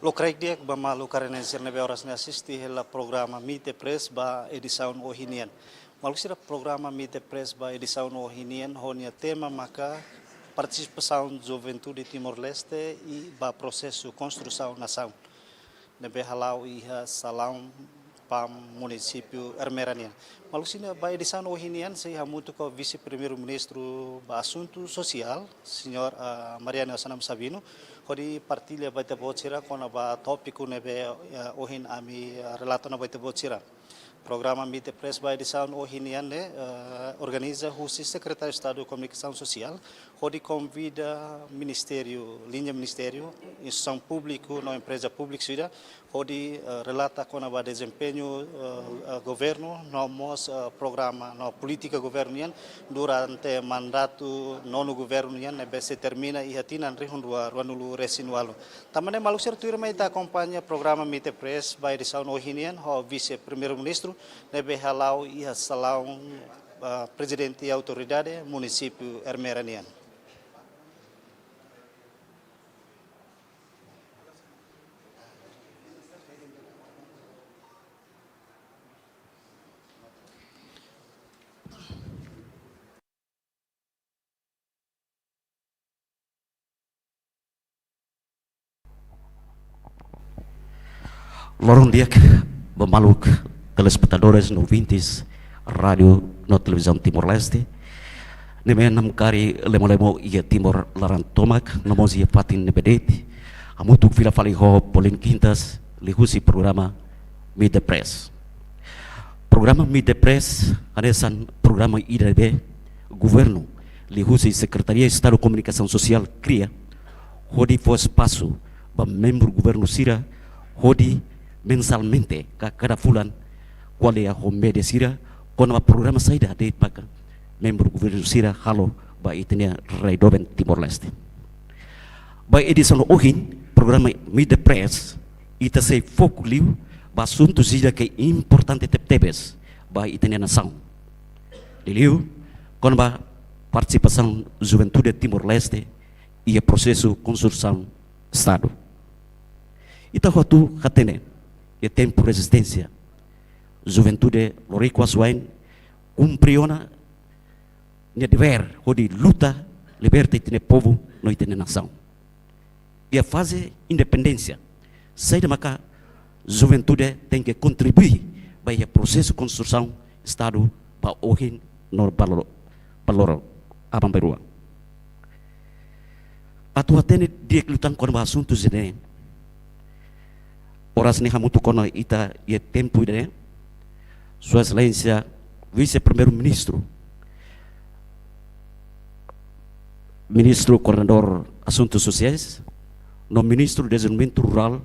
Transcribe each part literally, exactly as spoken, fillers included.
Lokraik di'ak ba maluk karenenser ne'ebé oras ne'e asiste hela programa Meet the Press ba edisaun ohin nian. Maluk sira, programa Meet the Press ba edisaun ohin nian ho nia tema maka partisipasaun juventude Timor-Leste iha prosesu konstrusaun nasaun, ne'ebé hala'o iha Salaun PAM, munisípiu Ermera nian. Maluk sira, ba edisaun ohin nian sei hamutuk ho Vise-Primeiru-Ministru ba Asuntu Sosiál, Señór, ah, Mariano Assanami Sabino, hodi partilla ba ita-boot sira kona-ba tópiku ne'ebé, ah, ohin ami, ah, relata ona ba ita-boot sira. Programa Meet the Press ba edisaun ohin nian ne'e, eh, organiza husi Sekretáriu Estadu Komunikasaun Sosiál, hodi konvida ministériu, liña ministériu, instituisaun públiku no empreza públiku sira, hodi, eh, relata kona-ba dezempeñu, eh, eh, governu, no mós, eh, programa no polítika governu nian durante mandatu nonu governu nian ne'ebé sei termina iha tinan rihun rua ruanulu-resin-ualu. Tanba ne'e maluk sira, tuirmai ita akompaña programa Meet the Press ba edisaun ohin nian ho Vise-Primeiru-Ministru ne'ebé hala'o iha Salaun, ah, Prezidente Autoridade, munisípiu Ermera nian. Loron di'ak ba maluk telespetadores no ouvintes Rádiu no Televizaun Timor-Leste, ne'ebé namkari lemo-lemo iha Timor laran tomak, no mós iha fatin ne'ebé de'it. Hamutuk fila fali ho Pauline Quintas, liuhusi programa Meet the Press. Programa Meet the Press hanesan programa ida ne'ebé governu, liuhusi Sekretaria Estadu Komunikasaun Sosiál, kria hodi fó espasu ba membru governu sira hodi mensalmente ka kada fulan ko'alia ho média sira kona-ba programa saida de'it maka membru governu sira halo ba ita-nia rai doben Timor-Leste. Ba edisaun ohin programa Meet the Press, ita sei foku liu ba asuntu sira ke importante tebetebes ba ita-nia nasaun. Liuliu kona-ba partisipasaun juventude Timor-Leste iha prosesu konstrusaun Estadu. Ita hotu hatene, iha tempu rezisténsia, juventude loriku asuwa'in kumpre ona nia devér hodi luta liberta ita-nia povu no ita-nia nasaun. Iha faze independénsia, saida maka juventude tenke kontribui ba iha prosesu konstrusaun Estadu ba ohin no ba loro, ba loro aban-bainrua. Atu hatene di'ak liután kona-ba asuntu sira-ne'e, oras ne'e hamutuk ona ita iha tempu ida-ne'e, Sua Exelénsia Vise-Primeiru-Ministru, Ministru Koordenadór Asuntus Sosiais, no Ministru Dezenvolvimentu Rurál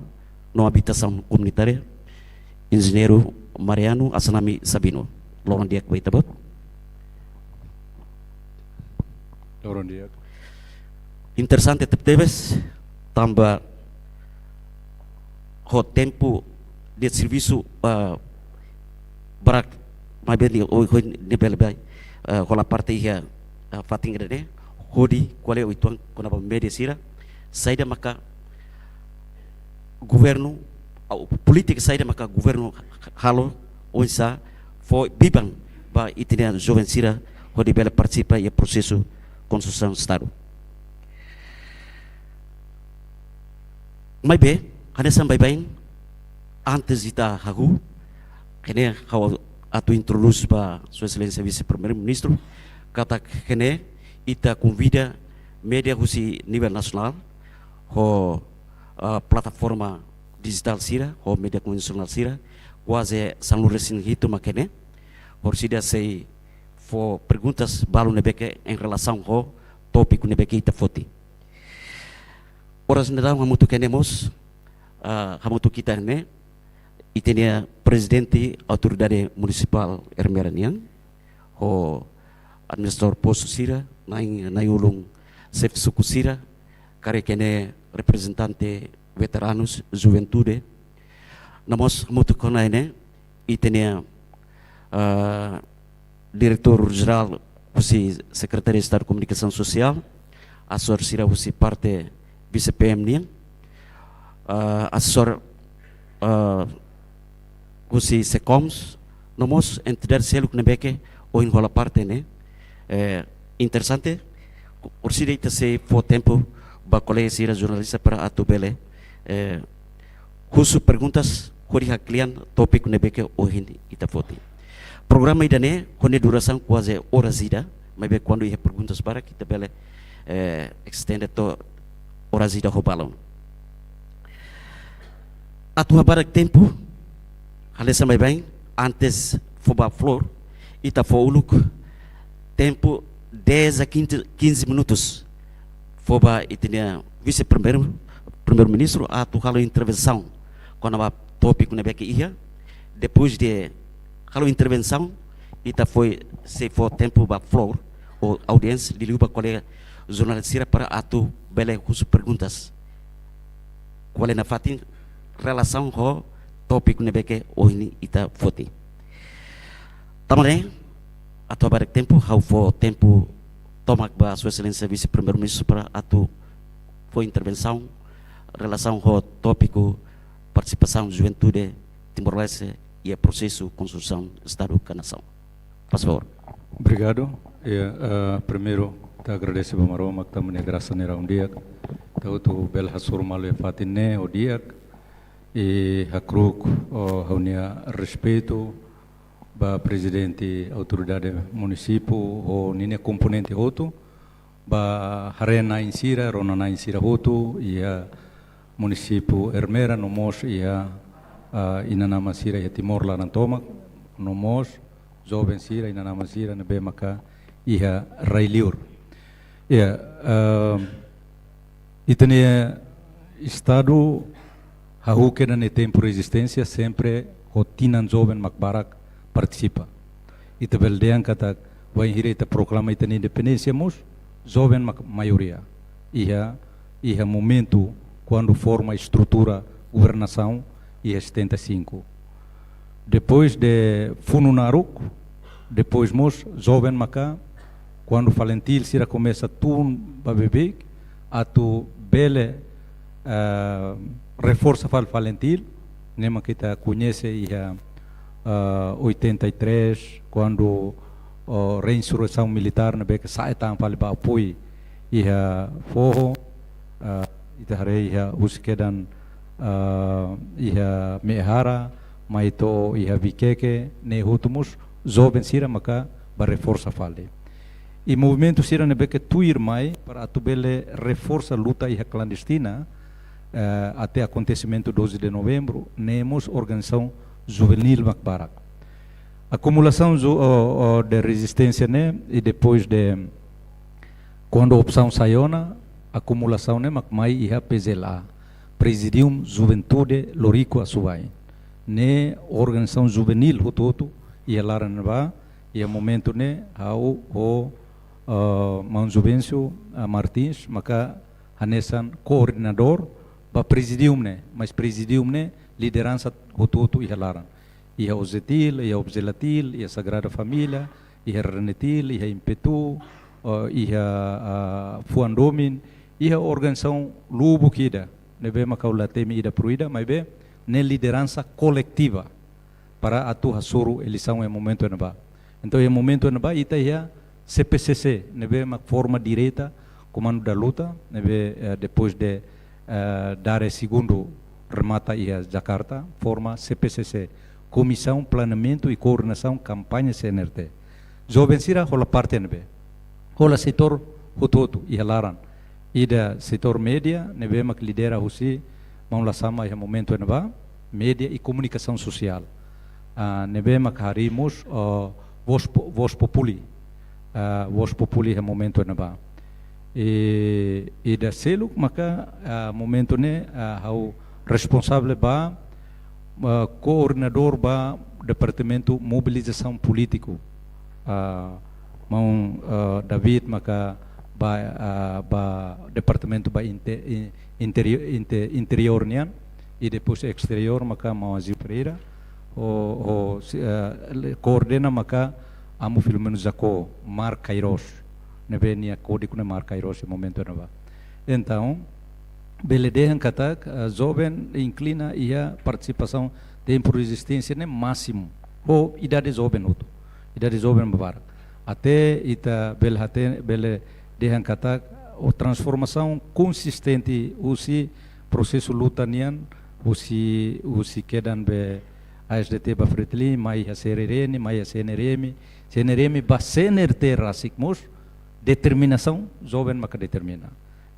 no Abitasaun Komunitária, Enjeñeiru Mariano Assanami Sabino. Loron di'ak ba ita-boot. Loron di'ak. Interesante tebetebes, tanba ho tempu de servisu, ah, barak, maibé ohin, ohin ne'e bele bai, ah, hola parte iha, ah, fatin ida-ne'e, hodi ko'alia uitoan kona-ba média sira, saida maka governu, ah, polítika saida maka governu halo, oinsá fó biban ba ita-nia joven sira hodi bele partisipa iha prosesu konstrusaun Estadu. Maibé, hanesan baibain, antes ita hahú, ida-ne'e ha'u atu introdús ba Sua Exelénsia Vise-Primeiru-Ministru, katak ida-ne'e ita konvida média husi nivel nasionál, ho, ah, plataforma dijitál sira, ho média konvensionál sira, kuaze sanulu-resin-hitu mak ne'e, orsida sei fó perguntas balu ne'ebé ke en relasaun ho tópiku ne'ebé ke ita foti. Oras ne'e daudaun hamutuk iha ne'e mós, ah, hamutuk ita iha ne'e, ita-nia Prezidente Autoridade Munisipál Ermera nian, ho administradór postu sira, nai, nai-ulun xefe suku sira, karik iha ne'e reprezentante veteranus, juventude, no mós hamutuk ona iha ne'e, ita-nia, ah, Diretór Jerál husi Sekretaria Estadu Komunikasaun Sosiál, asesór sira husi parte Vise-PM nian, ah, asesór, ah, husi SECOMS, no mós entidade seluk ne'ebé ke ohin hola parte ne'e. Eh, interesante, orsida ita sei fó tempu ba kolega sira jornalista para atu bele, eh, husu perguntas hodi haklean tópiku ne'ebé ke ohin ita foti. Programa ida-ne'e ho nia durasaun kuaze oras ida, maibé kuandu iha perguntas barak ita bele, eh, estende to'o oras ida ho balun. Atu habadak tempu, hanesan baibain, antes fó ba floor, ita fó uluk tempu dez a quinze, quinze minutos. Fó ba ita-nia vise-primeiru, primeiru-ministru atu halo intervensaun kona-ba tópiku ne'ebé ke iha. Depois de halo intervensaun, ita fó, sei fó tempu ba floor ou audiénsia, liuliu ba kolega jornalista sira para atu bele husu perguntas ko'alia nafatin relasaun ho tópiku ne'ebé ke ohin ita foti. Tanba ne'e, atu habadak tempu, ha'u fó tempu tomak ba Sua Exelénsia Vise-Primeiru-Ministru para atu fó intervensaun relasaun ho tópiku partisipasaun juventude Timor-Leste iha prosesu konstrusaun Estadu ka nasaun. Faz favor. Obrigadu. Iha, eh, primeiru, ita agradese ba Maromak, tanba nia grasa ne'e raan di'ak. Ita hotu bele hasoru malu iha fatin ne'e ho di'ak. I hakru'uk, oh, ha'u-nia respeitu ba Prezidente Autoridade Munisípiu ho ninia komponente hotu, ba haree-na'in sira, rona-na'in sira hotu iha Munisípiu Ermera, no mós iha, ah, inan-aman sira iha Timor laran tomak, no mós joven sira, inan-aman sira ne'ebé maka iha rai-liur. Iha, ah, ita-nia Estadu hahú kedas nia tempu rezisténsia sempre ho tinan joven mak barak partisipa. Ita bele dehan katak bainhira ita proklama ita-nia independénsia mós, joven mak maioria. Iha, iha momentu kuandu forma estrutura governasaun iha setenta e cinco. Depois de funu naruk, depois mós joven maka, kuandu FALINTIL sira komesa tun ba beibeik, atu bele, eh, reforsa fali FALINTIL, ne'e mak ita koñese iha, eh, oitenta e três, kuandu, oh, reinsurreisaun militár ne'ebé ke sa'e tan fali ba apoiu iha foho, eh, ita haree iha husi kedan, eh, iha Mehara, mai to'o iha Viqueque, ne'e hotu mós joven sira maka ba reforsa fali. I movimentu sira ne'ebé ke tuirmai para atu bele reforsa luta iha klandestina, eh, até akontesimentu doze de Novembru, ne'e mós organizasaun juvenil mak barak. Akumulasaun ju-, oh, oh, de rezisténsia ne'e, i depois de, kuandu opsaun sai ona, akumulasaun ne'e mak mai iha P J L A, Presidium Juventude Loriku Asuwa'in. Ne'e organizasaun juvenil hotu-hotu iha laran ne'ebá, iha momentu ne'e ha'u ho, eh, maun Juvencio, eh, Martins, maka hanesan koordenadór ba presidium ne'e, mas presidium ne'e lideransa hotu-hotu iha laran. Iha OJETIL, iha OBJELATIL, iha Sagrada Família, iha RENETIL, iha IMPETU, eh, iha, ah, Fuan Domin, iha organizasaun lubuk ida, ne'ebé mak ha'u la temi ida por ida, maibé ne'e lideransa koletiva para atu hasoru eleisaun iha momentu ne'ebá. Entaun, iha momentu ne'ebá, ita iha C P C C, ne'ebé mak forma direta Comando da Luta, ne'ebé, eh, depois de, eh, Dare Segundu remata iha Jakarta, forma C P C C, Komisaun Planeamentu i Koordenasaun Kampaña C N R T. Joven sira hola parte ne'ebé. Hola setór hotu-hotu iha laran. Ida setór média, ne'ebé mak lidera husi maun Lasama iha momentu ne'ebá, média i komunikasaun sosiál. Ah, ne'ebé mak harii mós, ah, Voz Po-, Voz Populi. Ah, Voz Populi iha momentu ne'ebá. I, ida seluk maka, ah, momentu ne'e, ah, ha'u responsavel ba, ah, koordenadór ba Departamentu Mobilizasaun Polítiku. Ah, maun, ah, David maka ba, ah, ba departamentu ba inte-, in-, interió-, inte-, interiór nian, i depois esteriór maka maun Azil Pereira, ho, ho, si-, ah, le-, koordena maka amu Filomeno Jacob, Mar Queiroz, ne'ebé nia kódigu ne'e Mar Queiroz iha momentu ne'ebá. Entaun, bele dehan katak, ah, joven inklina iha partisipasaun tempu rezisténsia ne'e másimu. Ho idade joven hotu. Idade joven barak. Até ita bele hatene, bele dehan katak, o transformasaun konsistente husi prosesu luta nian, husi, husi kedan be A S D T ba Fretilin, mai iha C R N, mai iha C N R M, C N R M ba C N R T rasik mós, determinasaun joven maka determina.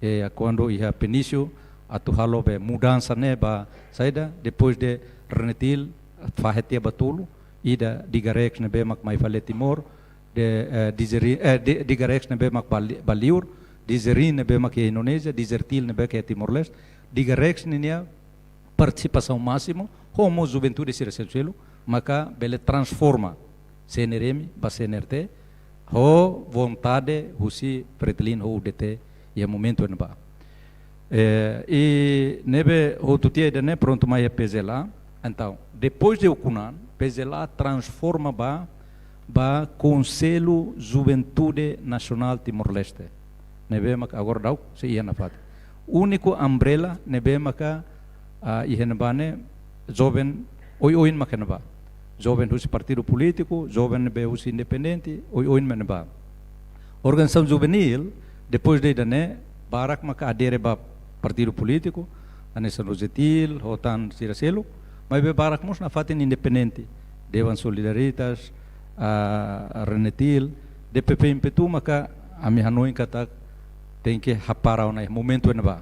E, kuandu iha Penício atu halo be mudansa ne'e ba saida, depois de RENETIL fahe tiha ba tolu, ida Digarex ne'ebé mak mai fali Timor, de, eh, Dizeri-, eh, Di-, Digarex ne'ebé mak ba li-, ba liur, Dizerin ne'ebé mak iha Indonézia, Dizertil ne'ebé ke Timor-Leste, Digarex ninia partisipasaun másimu, ho mós juventude sira seluk-seluk, maka bele transforma C N R M ba C N R T, ho vontade husi Fretilin ho U D T iha momentu ne'ebá. Eh, i ne'ebé hotu tiha ida-ne'e prontu mai iha P Z L A. Entaun, depois de ukun-an, P Z L A transforma ba, ba Konsellu Juventude Nasionál Timor-Leste. Ne'ebé maka agora daudaun sei iha nafatin. Úniku umbrella ne'ebé maka, ah, iha ne'ebá ne'e joven oioin maka iha ne'ebá. Joven husi partidu polítiku, joven ne'ebé husi independente, oioin mak iha ne'ebá. Organizasaun juvenil, depois de ida-ne'e, barak maka adere ba partidu polítiku, hanesan RENETIL, ho tan sira seluk, maibé barak mós nafatin independente, Dewan Solidaritas, ah, RENETIL, D P P Impetu maka ami hanoin katak tenke hapara ona iha momentu ne'ebá.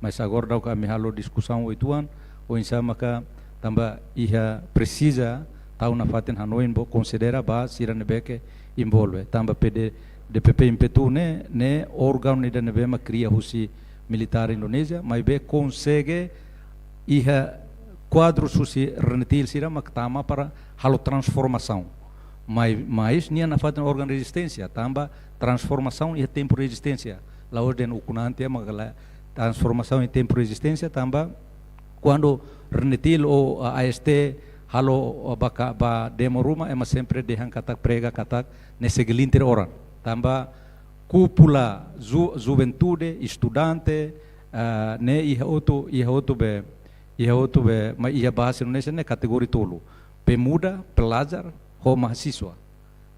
Mas agora daudaun ami halo diskusaun uitoan, oinsá maka tanba iha presiza tau nafatin hanoin bo konsidera ba sira ne'ebé ke envolve. Tanba P D, D P P Impetu ne'e, ne'e órgaun ida ne'ebé mak kria husi militár Indonézia, maibé konsege iha kuadru husi RENETIL sira mak tama para halo transformasaun. Mai, mais nia nafatin órgaun rezisténsia, tanba transformasaun iha tempu rezisténsia. La'ós dehan ukun-an tiha mak la transformasaun iha tempu rezisténsia, tanba kuandu RENETIL ou A S T halo, ah, ba ka-, ba demo ruma, ema sempre dehan katak, prega katak ne'e segelintir oran. Tanba kúpula ju-, juventude, estudante, ah, ne'e iha hotu, iha hotu be, iha hotu be, mai iha bahasa Indonesia ne'e kategoria tolu. Pemuda, pelajar, ho mahasiswa.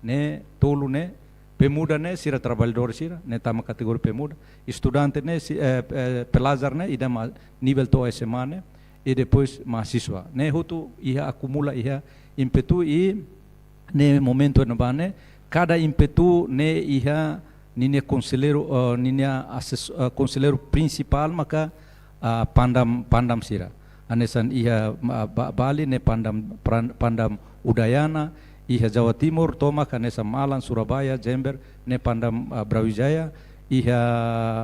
Ne'e tolu ne'e, pemuda ne'e sira traballadór sira, ne'e tama kategoria pemuda. Estudante ne'e si-, eh, eh, pelajar ne'e ida mak nivel to'o S M A ne'e, i depois mahasiswa. Ne'e hotu iha akumula iha Impetu i ne'e momentu ne'ebá ne'e, kada Impetu ne'e iha ninia konselleiru, eh, ninia ases-, eh, konselleiru prinsipál maka, ah, Pandam, Pandam sira. Hanesan iha, ah, Ba-, Bali ne'e Pandam, Pran-, Pandam Udayana, iha Jawa Timur tomak hanesan Malang, Surabaya, Jember ne'e Pandam, ah, Brawijaya, iha,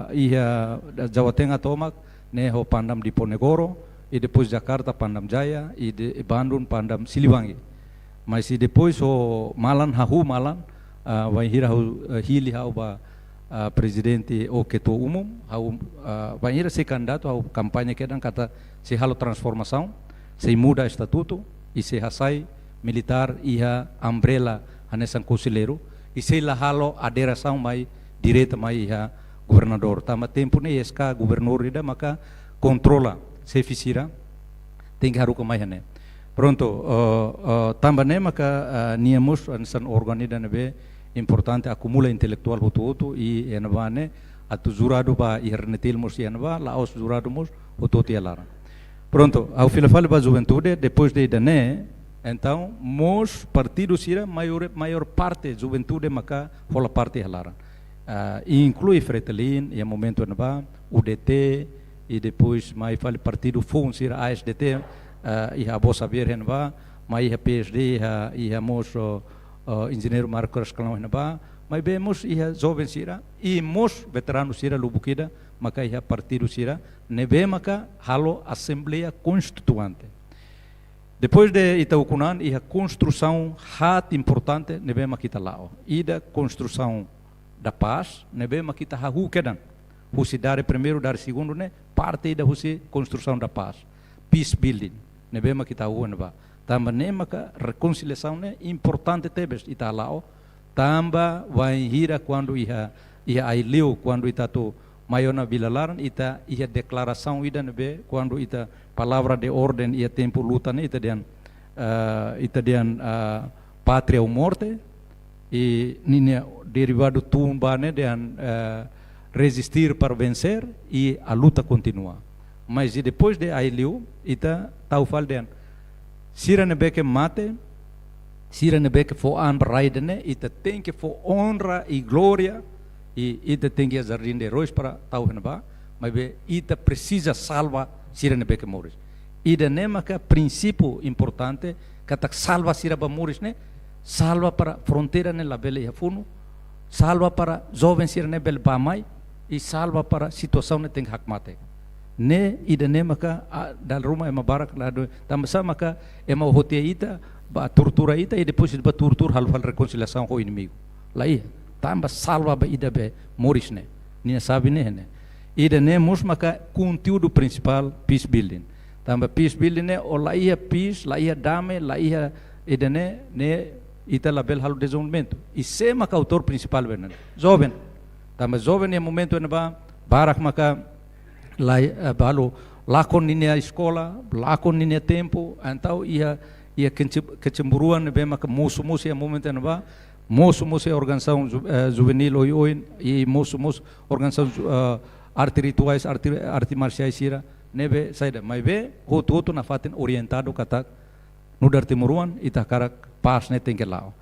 iha Jawa Tengah tomak ne'e ho Pandam Diponegoro, i depois Jakarta Pandam Jaya, i de-, Bandung Pandam Siliwangi. Mas i depois ho malan, hahú malan, ah, bainhira ha'u, ah, hili ha'u ba, ah, prezidente ou ketua umum, ha'u, ah, bainhira sei kandidatu, ha'u kampaña kedan katak sei halo transformasaun, sei muda estatutu, i sei hasai militár iha umbrella hanesan konselleiru, i sei la halo aderasaun mai direta mai iha governadór. Tanba tempu ne'e S K gubernur ida maka kontrola xefe sira, tenke haruka mai iha ne'e. Prontu, eh, eh, tanba ne'e maka, eh, nia mós hanesan órgaun ida ne'ebé importante, akumula intelektuál hotu-hotu, i iha ne'ebá ne'e atu juradu ba iha RENETIL mós iha ne'ebá, la'ós juradu mós hotu-hotu iha laran. Prontu, ha'u fila fali ba juventude, depois de ida-ne'e, entaun, mós partidu sira, maiór, maiór parte juventude maka hola parte iha laran. Ah, inklui Fretilin, iha momentu ne'ebá, U D T, i depois mai fali partidu foun sira A S D T, ah, iha avó Xavier iha ne'ebá, mai iha P S D, iha, iha mós, oh, oh, enjeñeiru Marcos Calão iha ne'ebá, maibé mós iha joven sira, i mós veteranu sira lubuk ida, maka iha partidu sira, ne'ebé maka halo Asembleia Konstituinte. Depois de ita ukun-an, iha konstrusaun haat importante ne'ebé mak ita la'o. Ida konstrusaun da paz, ne'ebé mak ita hahú kedan. Husi dare primeiru, dare segundu ne'e, parte ida husi konstrusaun da paz. Peace building, ne'ebé mak ita hahú ne'ebá. Tanba ne'e maka rekonsiliasaun ne'e importante tebes ita la'o. Tanba bainhira kuandu iha, iha ai-liu, kuandu ita atu Mai ona vila laran, ita iha deklarasaun ida ne'ebé, kuandu ita palavra de orden iha tempu luta ne'e, ita dehan, ah, ita dehan, ah, pátria ou morte, i ninia derivadu tun ba ne'e dehan, ah, resistir para vencer, i a luta continua. Mas i depois de ai liu, ita tau fali dehan, sira ne'ebé ke mate, sira ne'ebé ke fó an ba rai ida-ne'e, ita tenke fó onra i glória, i ita tenke iha Jardim de Heróis para tau iha ne'ebá, maibé ita presiza salva sira ne'ebé ke moris. Ida-ne'e maka prinsípiu importante, katak salva sira ba moris ne'e, salva para fronteira ne'e labele iha funu, salva para joven sira ne'e bele bá mai, i salva para situasaun ne'e tenke hakmatek. Ne'e ida-ne'e maka, ah, dala ruma ema barak la do, tanba sá maka ema hotu ita, bá tortura ita, i depois ita bá tortura halo fali rekonsiliasaun ho inimigu. La iha, tanba salva ba ida be moris ne'e, nia xave ne'e ne'e. Ida-ne'e mós maka konteúdu prinsipál peace building. Tanba peace building ne'e, o la iha peace, la iha dame, la iha ida-ne'e, ne'e ita labele halo dezenvolvimentu. I sé maka autór prinsipál be ne'e? Joven. Tanba joven iha momentu ne'ebá, barak maka la, eh, balu lakon ninia eskola, lakon ninia tempu, entaun iha, iha kece-, kecemburuan ne'ebé maka mosu-mosu iha momentu ne'ebá, mosu-mosu iha organizasaun ju-, eh, juvenil oioin, i mosu-mosu organizasaun ju-, eh, arte rituais, arte, arte marsiais sira, ne'ebé saida, maibé hotu-hotu nafatin orientadu katak nu'udar timoroan, ita hakarak pás ne'e tenke la'o.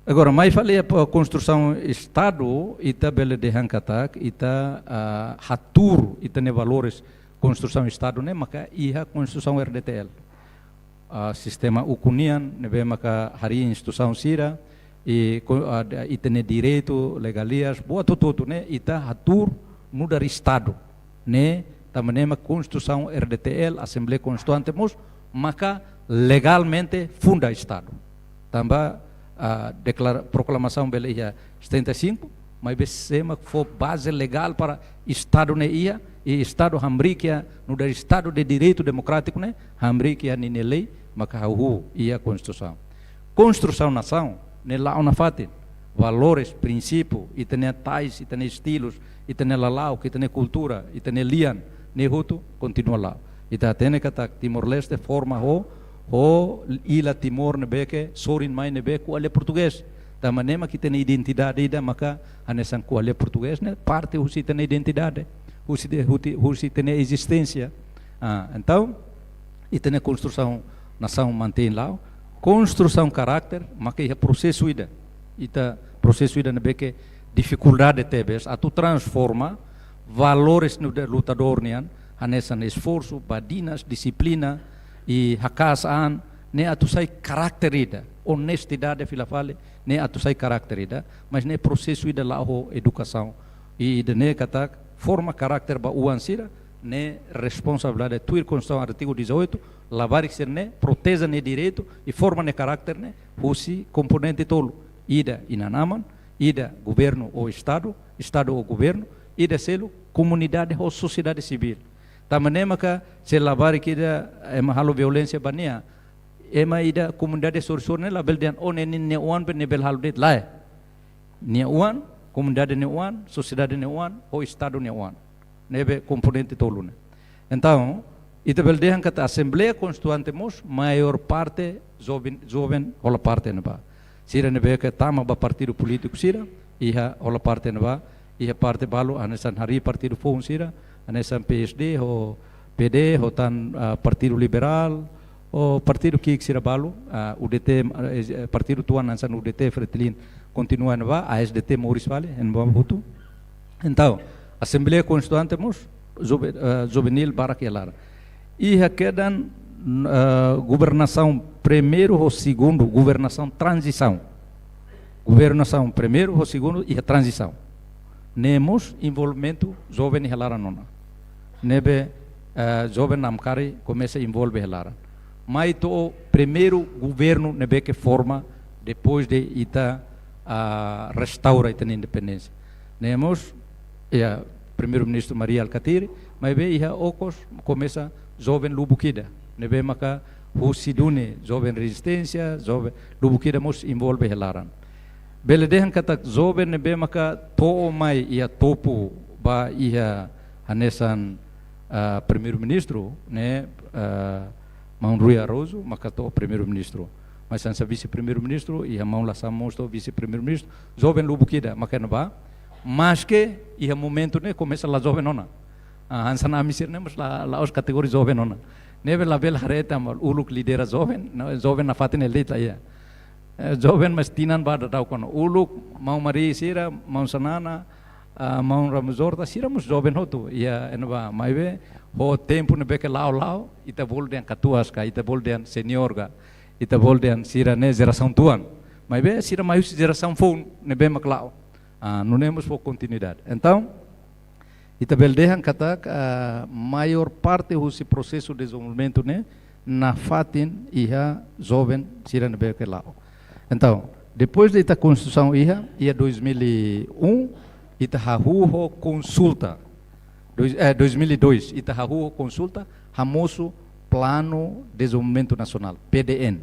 Agora, mai fali iha konstrusaun Estadu, ita bele dehan katak, ita, ah, hatuur, ita-nia valores konstrusaun Estadu ne'e, maka iha konstrusaun R D T L. Ah, sistema ukun nian, ne'ebé maka harii instituisaun sira, i ko-, ah, da-, ita-nia direitu, legalias, buat hotu-hotu ne'e, ita hatuur nu'udar Estadu. Ne'e, tanba ne'e mak konstituisaun R D T L, Asembleia Konstituinte mós, maka legalmente funda Estadu. Tanba, ah, deklara-, proklamasaun bele iha setenta e cinco, maibé sé mak fó baze legál para Estadu ne'e iha, i Estadu hamriik iha, nu'udar Estadu de Direitu Demokrátiku ne'e, hamriik iha ninia lei, maka hahú iha konstituisaun. Konstrusaun nasaun ne'e la'o nafatin. Valores, prinsípiu, ita-nia tais, ita-nia estilus, ita-nia lala'ok, ita-nia kultura, ita-nia lian, ne'e hotu kontinua la'o. Ita hatene katak Timor-Leste forma ho, ho illa Timor ne'ebé ke sorin mai ne'ebé ko'alia portugés. Tanba ne'e mak ita-nia identidade ida maka hanesan ko'alia portugés ne'e parte husi ita-nia identidade, husi de-, husi, husi ita-nia ezisténsia. Ah, entaun, ita-nia konstrusaun nasaun mantein la'o. Konstrusaun karáter, maka iha prosesu ida. Ita prosesu ida ne'ebé ke difikuldade tebes atu transforma valores nu'udar lutadór nian, hanesan esforsu, badinas, dixiplina, i haka'as an, ne'e atu sai karáter ida, onestidade fila fali, ne'e atu sai karáter ida, mas ne'e prosesu ida la'o ho edukasaun. I ida-ne'e katak forma karáter ba oan sira, ne'e responsabilidade tuir Konstituisaun artigu dezoito, labarik sira-ne'e proteje nia direitu, i forma nia karáter ne'e, husi komponente tolu, ida inan-aman, ida governu ou Estadu, Estadu ou governu, ida seluk komunidade ou sosiedade sivíl. Tanba ne'e maka se labarik ida ema halo violénsia ba nia, ema ida komunidade sorin-sorin ne'e labele dehan, "Oh, ne'e ninia oan be ne'e bele halo de'it," lae. Nia oan, komunidade nia oan, sosiedade nia oan, ho Estadu nia oan. Ne'ebé komponente tolu ne'e. Entaun, ita bele dehan katak Asembleia Konstituinte mós, maiór parte joven, joven hola parte ne'ebá. Sira ne'ebé ke tama ba partidu polítiku sira, iha hola parte ne'ebá, iha parte balu, hanesan harii partidu foun sira, hanesan P S D, ho P D, ho tan, ah, Partidu Liberál, ho partidu ki'ik sira balu, ah, U D T, eh, partidu tuan hanesan U D T, Fretilin, kontinua ne'ebá, A S D T moris fali, ne'ebá hotu. Entaun, Asembleia Konstituinte mós, jove-, eh, juvenil barak iha laran. Iha kedan, eh, governasaun primeiru ho segundu, governasaun tranzisaun. Governasaun primeiru ho segundu iha tranzisaun. Ne'e mós envolvimentu joven iha laran ona. Ne'ebé, eh, joven namkari komesa envolve iha laran. Mai to'o primeiru governu ne'ebé ke forma depois de ita, ah, restaura ita-nia independénsia. Ne'e mós, iha Primeiru-Ministru Mari Alkatiri, maibé iha okos komesa joven lubuk ida. Ne'ebé maka husi duni joven rezisténsia, joven lubuk ida mós envolve iha laran. Bele dehan katak joven ne'ebé maka to'o mai iha topu ba iha hanesan, ah, Primeiru-Ministru ne'e, ah, maun Rui Araújo maka to'o Primeiru-Ministru. Mas hanesan Vise-Primeiru-Ministru, iha maun Lasan mós to'o Vise-Primeiru-Ministru, joven lubuk ida maka ne'ebá. Maske iha momentu ne'e komesa la joven ona. Ah, hanesan ami sira ne'e mós la, la'ós kategoria joven ona. Ne'ebé labele haree ita mak uluk lidera joven, no, joven nafatin ne'e ita iha. Eh, joven mas tinan ba daudaun ona. Uluk, maun Mari sira, maun Xanana, ah, maun Ramos Horta, sira mós joven hotu. Iha, iha ne'ebá, maibé, ho tempu ne'ebé ke la'o la'o, ita bolu dehan katuas ka, ita bolu dehan senior ka, ita bolu dehan sira ne'e jerasaun tuan. Maibé, sira mai husi jerasaun foun ne'ebé mak la'o. Ah, nune'e mós fó kontinuidade. Entaun, ita bele dehan katak, ah, maiór parte husi prosesu dezenvolvimentu ne'e nafatin iha joven sira ne'ebé ke la'o. Entaun, depois de ita konstituisaun iha, iha dois mil e um, ita hahú ho konsulta. Dois, eh, dois mil e dois, ita hahú ho konsulta, hamosu Planu Dezenvolvimentu Nasionál, P D N.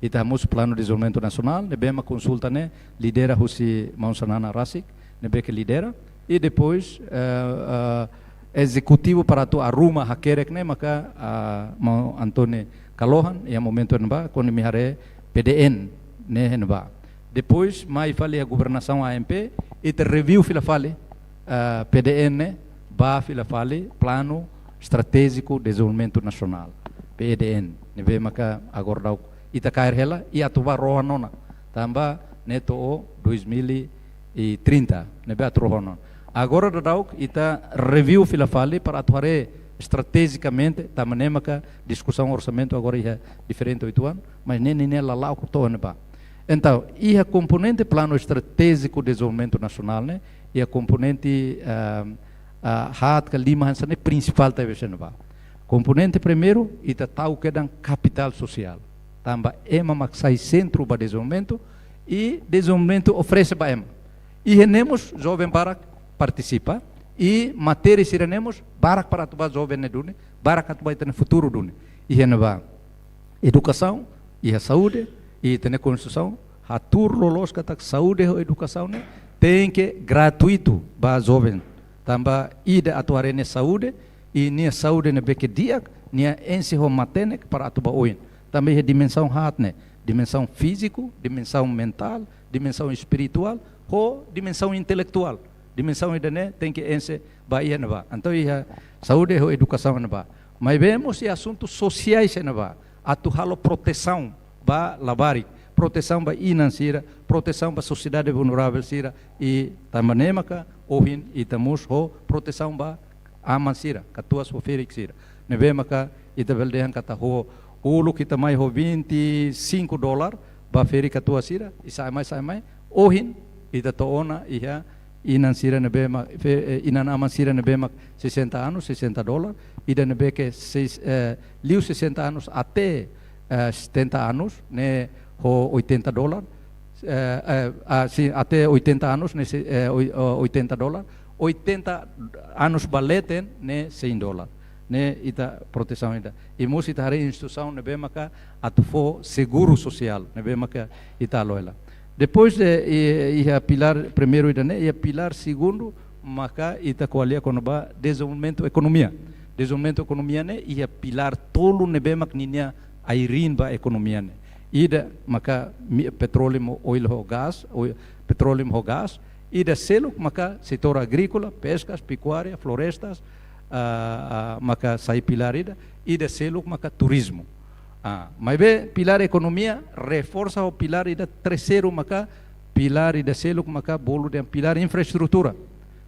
Ita hamosu Planu Dezenvolvimentu Nasionál, ne'ebé mak konsulta ne'e lidera husi maun Xanana rasik, ne'ebé ke lidera. I depois, eh, eh, ezekutivu para atu arruma hakerek ne'e maka, ah, maun António Kalohan, iha momentu ne'ebá, kuandu imi haree P D N ne'e ne'ebá. Depois, mai fali iha governasaun A M P, ita review fila fali, ah, P D N ne'e, ba fila fali Planu Estratéjiku Dezenvolvimentu Nasionál, P E D N. Ne'ebé maka agora daudaun ita kaer hela, i atu ba rohan ona. Tanba ne'e to'o dois mil e trinta, ne'ebé atu rohan ona. Agora daudaun ita review fila fali para atu haree estrategikamente, tanba ne'e maka diskusaun orsamentu agora iha diferente uitoan, mas ne'e, ne'e, ne'e lala'ok to'o ne'ebá. Entaun, iha komponente Planu Estratéjiku Dezenvolvimentu Nasionál ne'e, iha komponente, ah, ah, haat ka lima hanesan ne'e prinsipál tebes iha ne'ebá. Komponente primeiru, ita tau kedan kapitál sosiál. Tanba ema mak sai sentru ba dezenvolvimentu, i dezenvolvimentu oferese ba ema. Iha ne'e mós joven barak partisipa, i matéria sira-ne'e mós barak para atu ba joven ne'e duni, barak atu ba ita-nia futuru duni. Iha ne'ebá edukasaun, iha saúde, i ita-nia konstituisaun hatuur loloos katak saúde ho edukasaun ne'e tenke gratuitu ba joven. Tanba ida atu haree nia saúde, i nia saúde ne'ebé ke di'ak, nia enxe ho matenek para atu ba oin. Tanba iha dimensaun haat ne'e, dimensaun fíziku, dimensaun mentál, dimensaun espirituál, ho dimensaun intelektuál. Dimensaun ida-ne'e tenke enxe ba iha ne'ebá. Entaun iha saúde ho edukasaun ne'ebá. Maibé mós iha asuntu sosiais ne'ebá. Atu halo protesaun ba labarik, protesaun ba inan sira, protesaun ba sosiedade vulneravel sira, i tanba ne'e maka ohin ita mós ho protesaun ba aman sira, katuas ho ferik sira. Ne'ebé maka ita bele dehan katak ho, uluk ita mai ho vinte e cinco dólar ba ferik katuas sira, i sa'e mai, sa'e mai, ohin ita to'o ona iha inan sira ne'ebé mak, fe-, eh, inan-aman sira ne'ebé mak sessenta anos, sessenta dólar, ida ne'ebé ke seis, eh, liu sessenta anos até, eh, setenta anos, ne'e ho oitenta dólar, eh, eh, ah, sin, até oitenta anos, ne'e se-, eh, oi-, oh, oitenta dólar, oitenta anos ba leten, ne'e cem dólar. Ne'e ita protesaun ida. I mós ita haree instituisaun ne'ebé maka atu fó seguru sosiál, ne'ebé maka ita halo hela. Depois de, i-, iha pilár primeiru ida-ne'e, iha pilár segundu, maka ita ko'alia kona-ba dezenvolvimentu ekonomia. Dezenvolvimentu ekonomia ne'e, iha pilár tolu ne'ebé mak ninia ai-riin ba ekonomia ne'e. Ida maka mi-, petróleu, oil ho gás, oi-, petróleu ho gás, ida seluk maka setór agríkola, peskas, pekuária, florestas, ah, ah, maka sai pilár ida, ida seluk maka turizmu. Ah, maibé pilár ekonomia reforsa ho pilár ida terseiru maka pilár ida seluk maka bolu dehan pilár infraestrutura.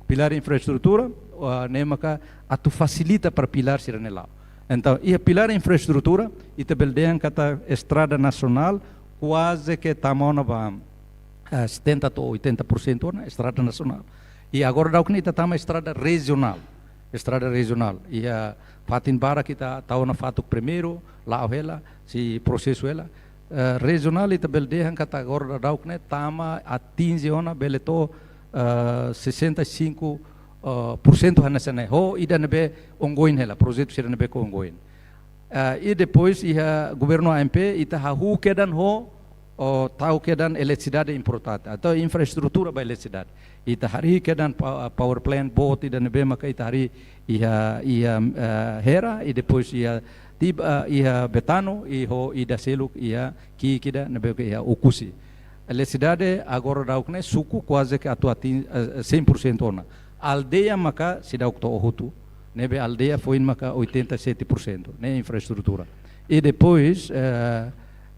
Pilár infraestrutura, ah, ne'e maka atu fasilita para pilár sira-ne'e la'o. Entaun, iha pilár infraestrutura, ita bele dehan katak estrada nasionál kuaze ke tama ona ba, ah, setenta to'o oitenta por cento ona estrada nasionál. I agora daudaun ne'e ita tama estrada rejionál. Estrada rejionál. Iha fatin barak ita tau ona fatuk primeiru, la'o hela, sei prosesu hela. Eh, rejionál ita bele dehan katak agora daudaun ne'e tama atinje ona bele to'o, eh, sessenta e cinco, eh, por cento hanesan ne'e. Ho ida ne'ebé ongoing hela, projetu sira ne'ebé ke ongoing. Eh, i depois iha governu A M P, ita hahú kedan ho Entaun, tau kedan eletrisidade importante. Entaun, infraestrutura ba eletrisidade. Ita harii kedan pa-, power plant boot ida ne'ebé maka ita harii iha, iha, eh, Hera, i depois iha Tiba, eh, iha Betano, i ho ida seluk iha ki'ik ida ne'ebé ke iha Oekusi. Eletrisidade agora daudaun ne'e suku kuaze ke atu atin-, eh, cem por cento ona. Aldeia maka seidauk to'o hotu. Ne'ebé aldeia foin maka oitenta e sete por cento, ne'e infraestrutura. I depois, eh,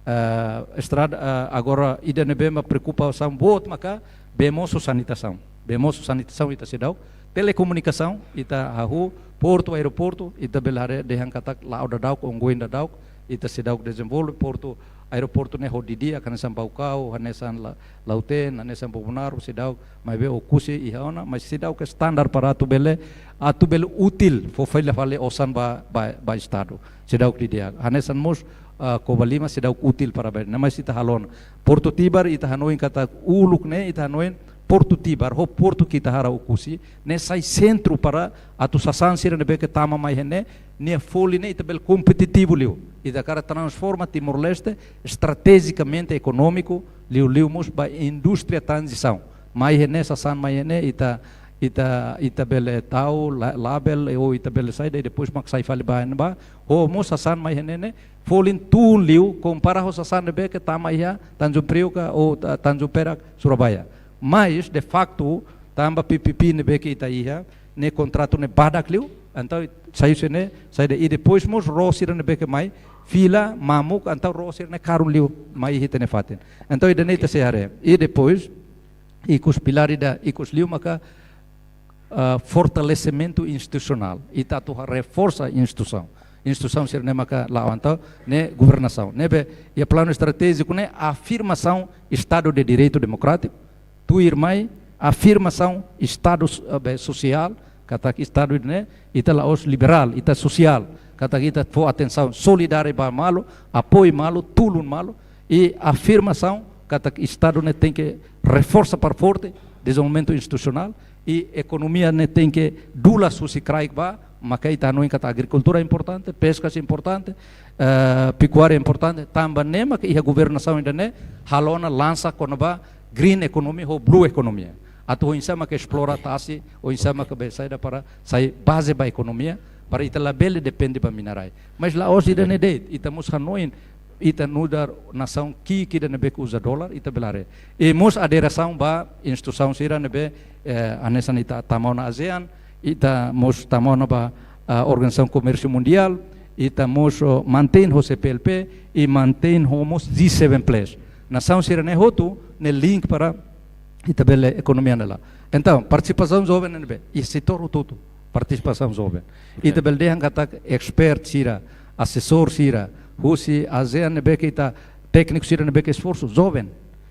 eh, estrada, eh, agora ida ne'ebé mak preokupasaun boot maka bee mosu, sanitasaun. Bee mosu, sanitasaun ita seidauk. Telekomunikasaun ita hahú, portu, aeroportu, ita bele haree dehan katak la'o daudauk, ongoing daudauk, ita seidauk dezenvolve portu, aeroportu ne'e ho di'ak, hanesan Baucau, hanesan La-, Lautém, hanesan Bobonaro, seidauk, maibé Oekusi iha ona, mas seidauk ke standar para atu bele, atu bele útil, fó fila fali osan ba, ba, ba Estadu. Seidauk di'ak. Hanesan mós, ah, Covalima seidauk útil para bele. Ne'e mós ita halo ona. Portu Tibar ita hanoin katak uluk ne'e ita hanoin Portu Tibar, ho portu ke ita halo Oekusi, ne'e sai sentru para atu sasán sira ne'ebé ke tama mai iha ne'e, nia folin ne'e ita bele kompetitivu liu. Ita hakarak transforma Timor-Leste estrategikamente ekonómiku, liuliu mós ba indústria tranzisaun. Mai iha ne'e sasán mai iha ne'e ita, ita, ita bele tau la-, label, ou ita bele saida, i depois mak sai fali ba ne'ebá. Ho mós sasán mai iha ne'e ne'e, folin tun liu, kompara ho sasán ne'ebé ke tama iha Tanjung Priuk ka, ou Ta-, Tanjung Perak, Surabaya. Mas, de facto, tanba P P P ne'ebé ke ita iha, ne'e kontratu ne'e badak liu, entaun sai husi ne'e, saida, i depois mós ró sira ne'ebé ke mai, fila, mamuk, entaun ró sira ne'e karun liu, mai iha ita-nia fatin. Entaun ida-ne'e ita sei haree. I depois, ikus pilár ida, ikus liu maka, ah, fortalesimentu institusionál. Ita atu reforsa instituisaun. Instituisaun sira ne'e maka la'o entaun, ne'e governasaun. Ne'ebé, iha planu estratéjiku ne'e afirmasaun Estadu de Direitu Demokrátiku, tuirmai afirmasaun Estadu, eh, be, sosiál, katak Estadu ne'e, ita la'ós liberál, ita sosiál, katak ita fó atensaun, solidáriu ba malu, apoiu malu, tulun malu, i afirmasaun katak Estadu ne'e tenke reforsa para forte, dezenvolvimentu institusionál, i ekonomia ne'e tenke dulas husi kraik ba, maka ita hanoin katak agrikultura importante, peskas importante, eh, pekuária importante, tanba ne'e maka iha governasaun ida-ne'e halo ona lansa kona-ba green economy ho blue economy. Atu oinsá maka esplora tasi, oinsá maka be saida para sai baze ba ekonomia, para ita labele depende ba minerais. Mas la'ós ida-ne'e de'it, ita mós hanoin, ita nu'udar nasaun ki'ik ida ne'ebé ke uza dolar, ita bele haree. I mós aderasaun ba instituisaun sira ne'ebé, eh, hanesan ita tama ona ASEAN, ita mós tama ona ba, ah, Organizasaun Komérsiu Mundiál, ita mós, oh, mantein ho C P L P, i mantein ho mós G seven plus. Nasaun sira-ne'e hotu, ne'e link para ita bele ekonomia ne'e la'o. Entaun, partisipasaun joven ne'ebé, i setór hotu-hotu, partisipasaun joven. Ita bele dehan katak expert sira, asesór sira, husi ASEAN ne'ebé ke ita tékniku sira ne'ebé ke esforsu, joven.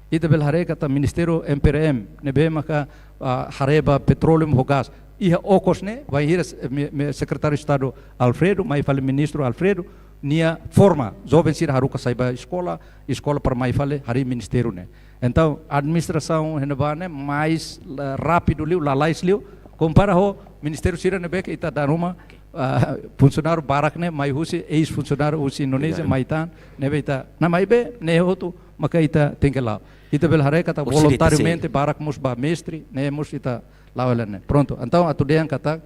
Ita bele haree katak Ministériu M P R M, ne'ebé maka, ah, haree ba petróleu ho gás. Iha okos ne'e, bainhira s-, me, me Sekretáriu Estadu Alfredo, mai fali Ministru Alfredo, nia forma, joven sira haruka sai ba eskola, eskola para mai fali harii ministériu ne'e. Entaun, administrasaun iha ne'ebá ne'e mais, la-, rápidu liu, lalais liu, kompara ho ministériu sira ne'ebé ke ita da'an ruma, ah, funsionáriu barak ne'e mai husi, eis-funsionáriu husi Indonézia, mai tan, ne'ebé ita, na maibé, ne'e hotu, maka ita tenke la'o. Ita bele haree katak voluntariamente barak mós ba mestre, ne'e mós ita la'o hela ne'e. Prontu, entaun atu dehan katak,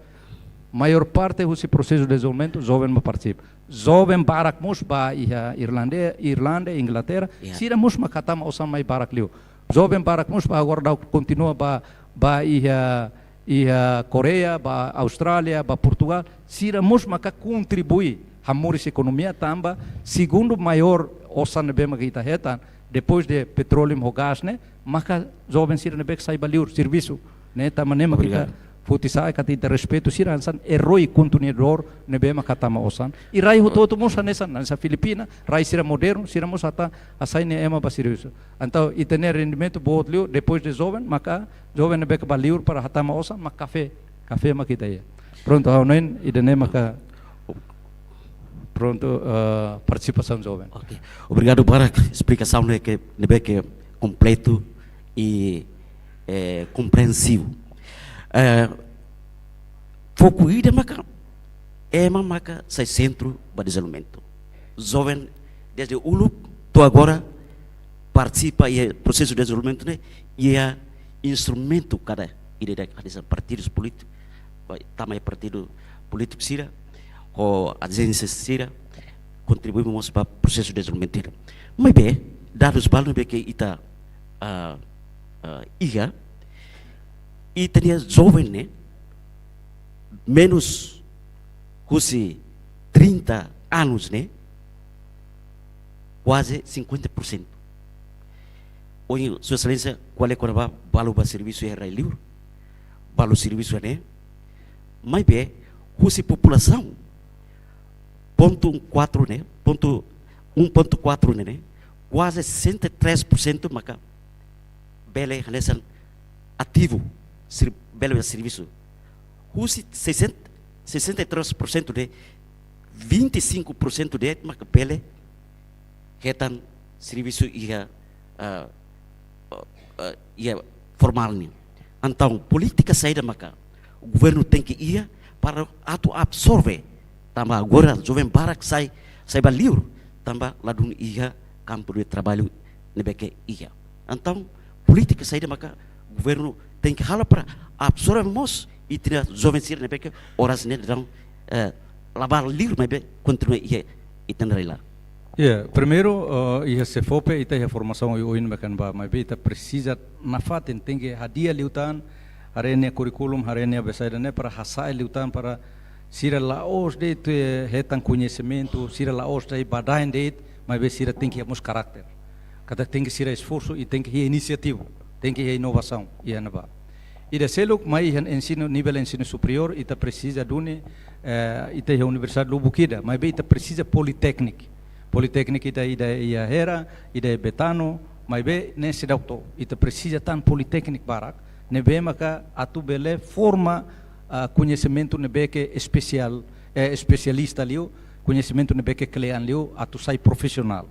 maiór parte husi prosesu dezenvolvimentu, joven mak partisipa. Joven barak mós ba iha Irlande, Irlanda, Inglaterra, sira mós mak hatama osan mai barak liu. Joven barak mós ba agora daudaun kontinua ba, ba iha, iha Koreia, ba Austrália, ba Portugál, sira mós maka kontribui hamoris ekonomia tanba segundu maiór osan ne'ebé maka ita hetan, depois de petróleu ho gás ne'e, maka joven sira ne'ebé ke sai ba liur servisu. Ne'e tanba ne'e maka ita foti sa'e katak ita respeitu sira hanesan eroi kontinua ne'ebé maka hatama osan. I rai hotu-hotu mós hanesan, hanesan Filipina, rai sira modernu, sira mós atu hasai nia ema ba servisu. Entaun, ita-nia rendimentu boot liu, depois de joven, maka joven ne'ebé ke ba liur para hatama osan, mak kafé. Kafé mak ita iha. Prontu, ha'u hanoin, ida-ne'e maka, prontu, eh, partisipasaun joven. Oke. Obrigadu barak, esplikasaun ne'e ke, ne'ebé ke kompletu i, eh, kompreensivu. Eh, foku ida maka, ema maka sai sentru ba dezenvolvimentu. Joven, desde uluk to'o agora, partisipa iha prosesu dezenvolvimentu ne'e, iha instrumentu kada ida-idak hanesan partidus polítiku, tama iha partidu polítiku sira, ho ajénsia sira, kontribui mós ba prosesu dezenvolvimentu sira. Maibé, dadus balu ne'ebé ke ita, ah, ah, iha, ita-nia joven ne'e, menus husi trinta anus ne'e, kuaze cinquenta por cento. Ohin, Sua Exelénsia ko'alia kona-ba balu bá servisu iha rai-liur, balu servisu ne'e. Maibé, husi populasaun, ponto um quatro ne'e, ponto um ponto quatro ne'e, kuaze sessenta e três por cento maka bele hanesan ativu, ser-, bele servisu. Husi sessenta, sessenta e três por cento de'it, vinte e cinco por cento de'it maka bele hetan servisu iha, ah, ah, ah, iha formál nian. Entaun, polítika saida maka governu tenke iha para atu absorve, tanba agora joven barak sai, sai ba liur, tanba ladún iha kampu de traballu ne'ebé ke iha. Entaun, polítika saida maka governu tenke halo para absorve mós ita-nia joven sira ne'ebé ke oras ne'e daudaun, eh, la ba liur maibé kontinua iha ita-nia rai-laran. Ya, primeiru, eh, iha SEFOPE, ita iha formasaun oioin mekan ba, maibé ita presiza nafatin, tenke hadi'a liután, haree nia kurríkulu, haree nia be saida ne'e para hasa'e liután para sira la'ós de'it, eh, hetan koñesimentu, sira la'ós de'it badaen de'it, maibé sira tenke iha mós karakter. Katak tenke sira esforsu i tenke iha inisiativa, tenke iha inovasaun, iha ne'ebá. Ida seluk mai iha ensinu, nivel ensinu superiór, ita presiza duni, eh, ita iha universidade lubuk ida, maibé ita presiza politékniku. Politékniku ita ida iha Hera, ida iha Betano, maibé ne'e seidauk to'o. Ita presiza tan politékniku barak, ne'ebé maka atu bele forma, ah, koñesimentu ne'ebé ke espesiál, eh, espesialista liu, koñesimentu ne'ebé ke kle'an liu, atu sai profisionál.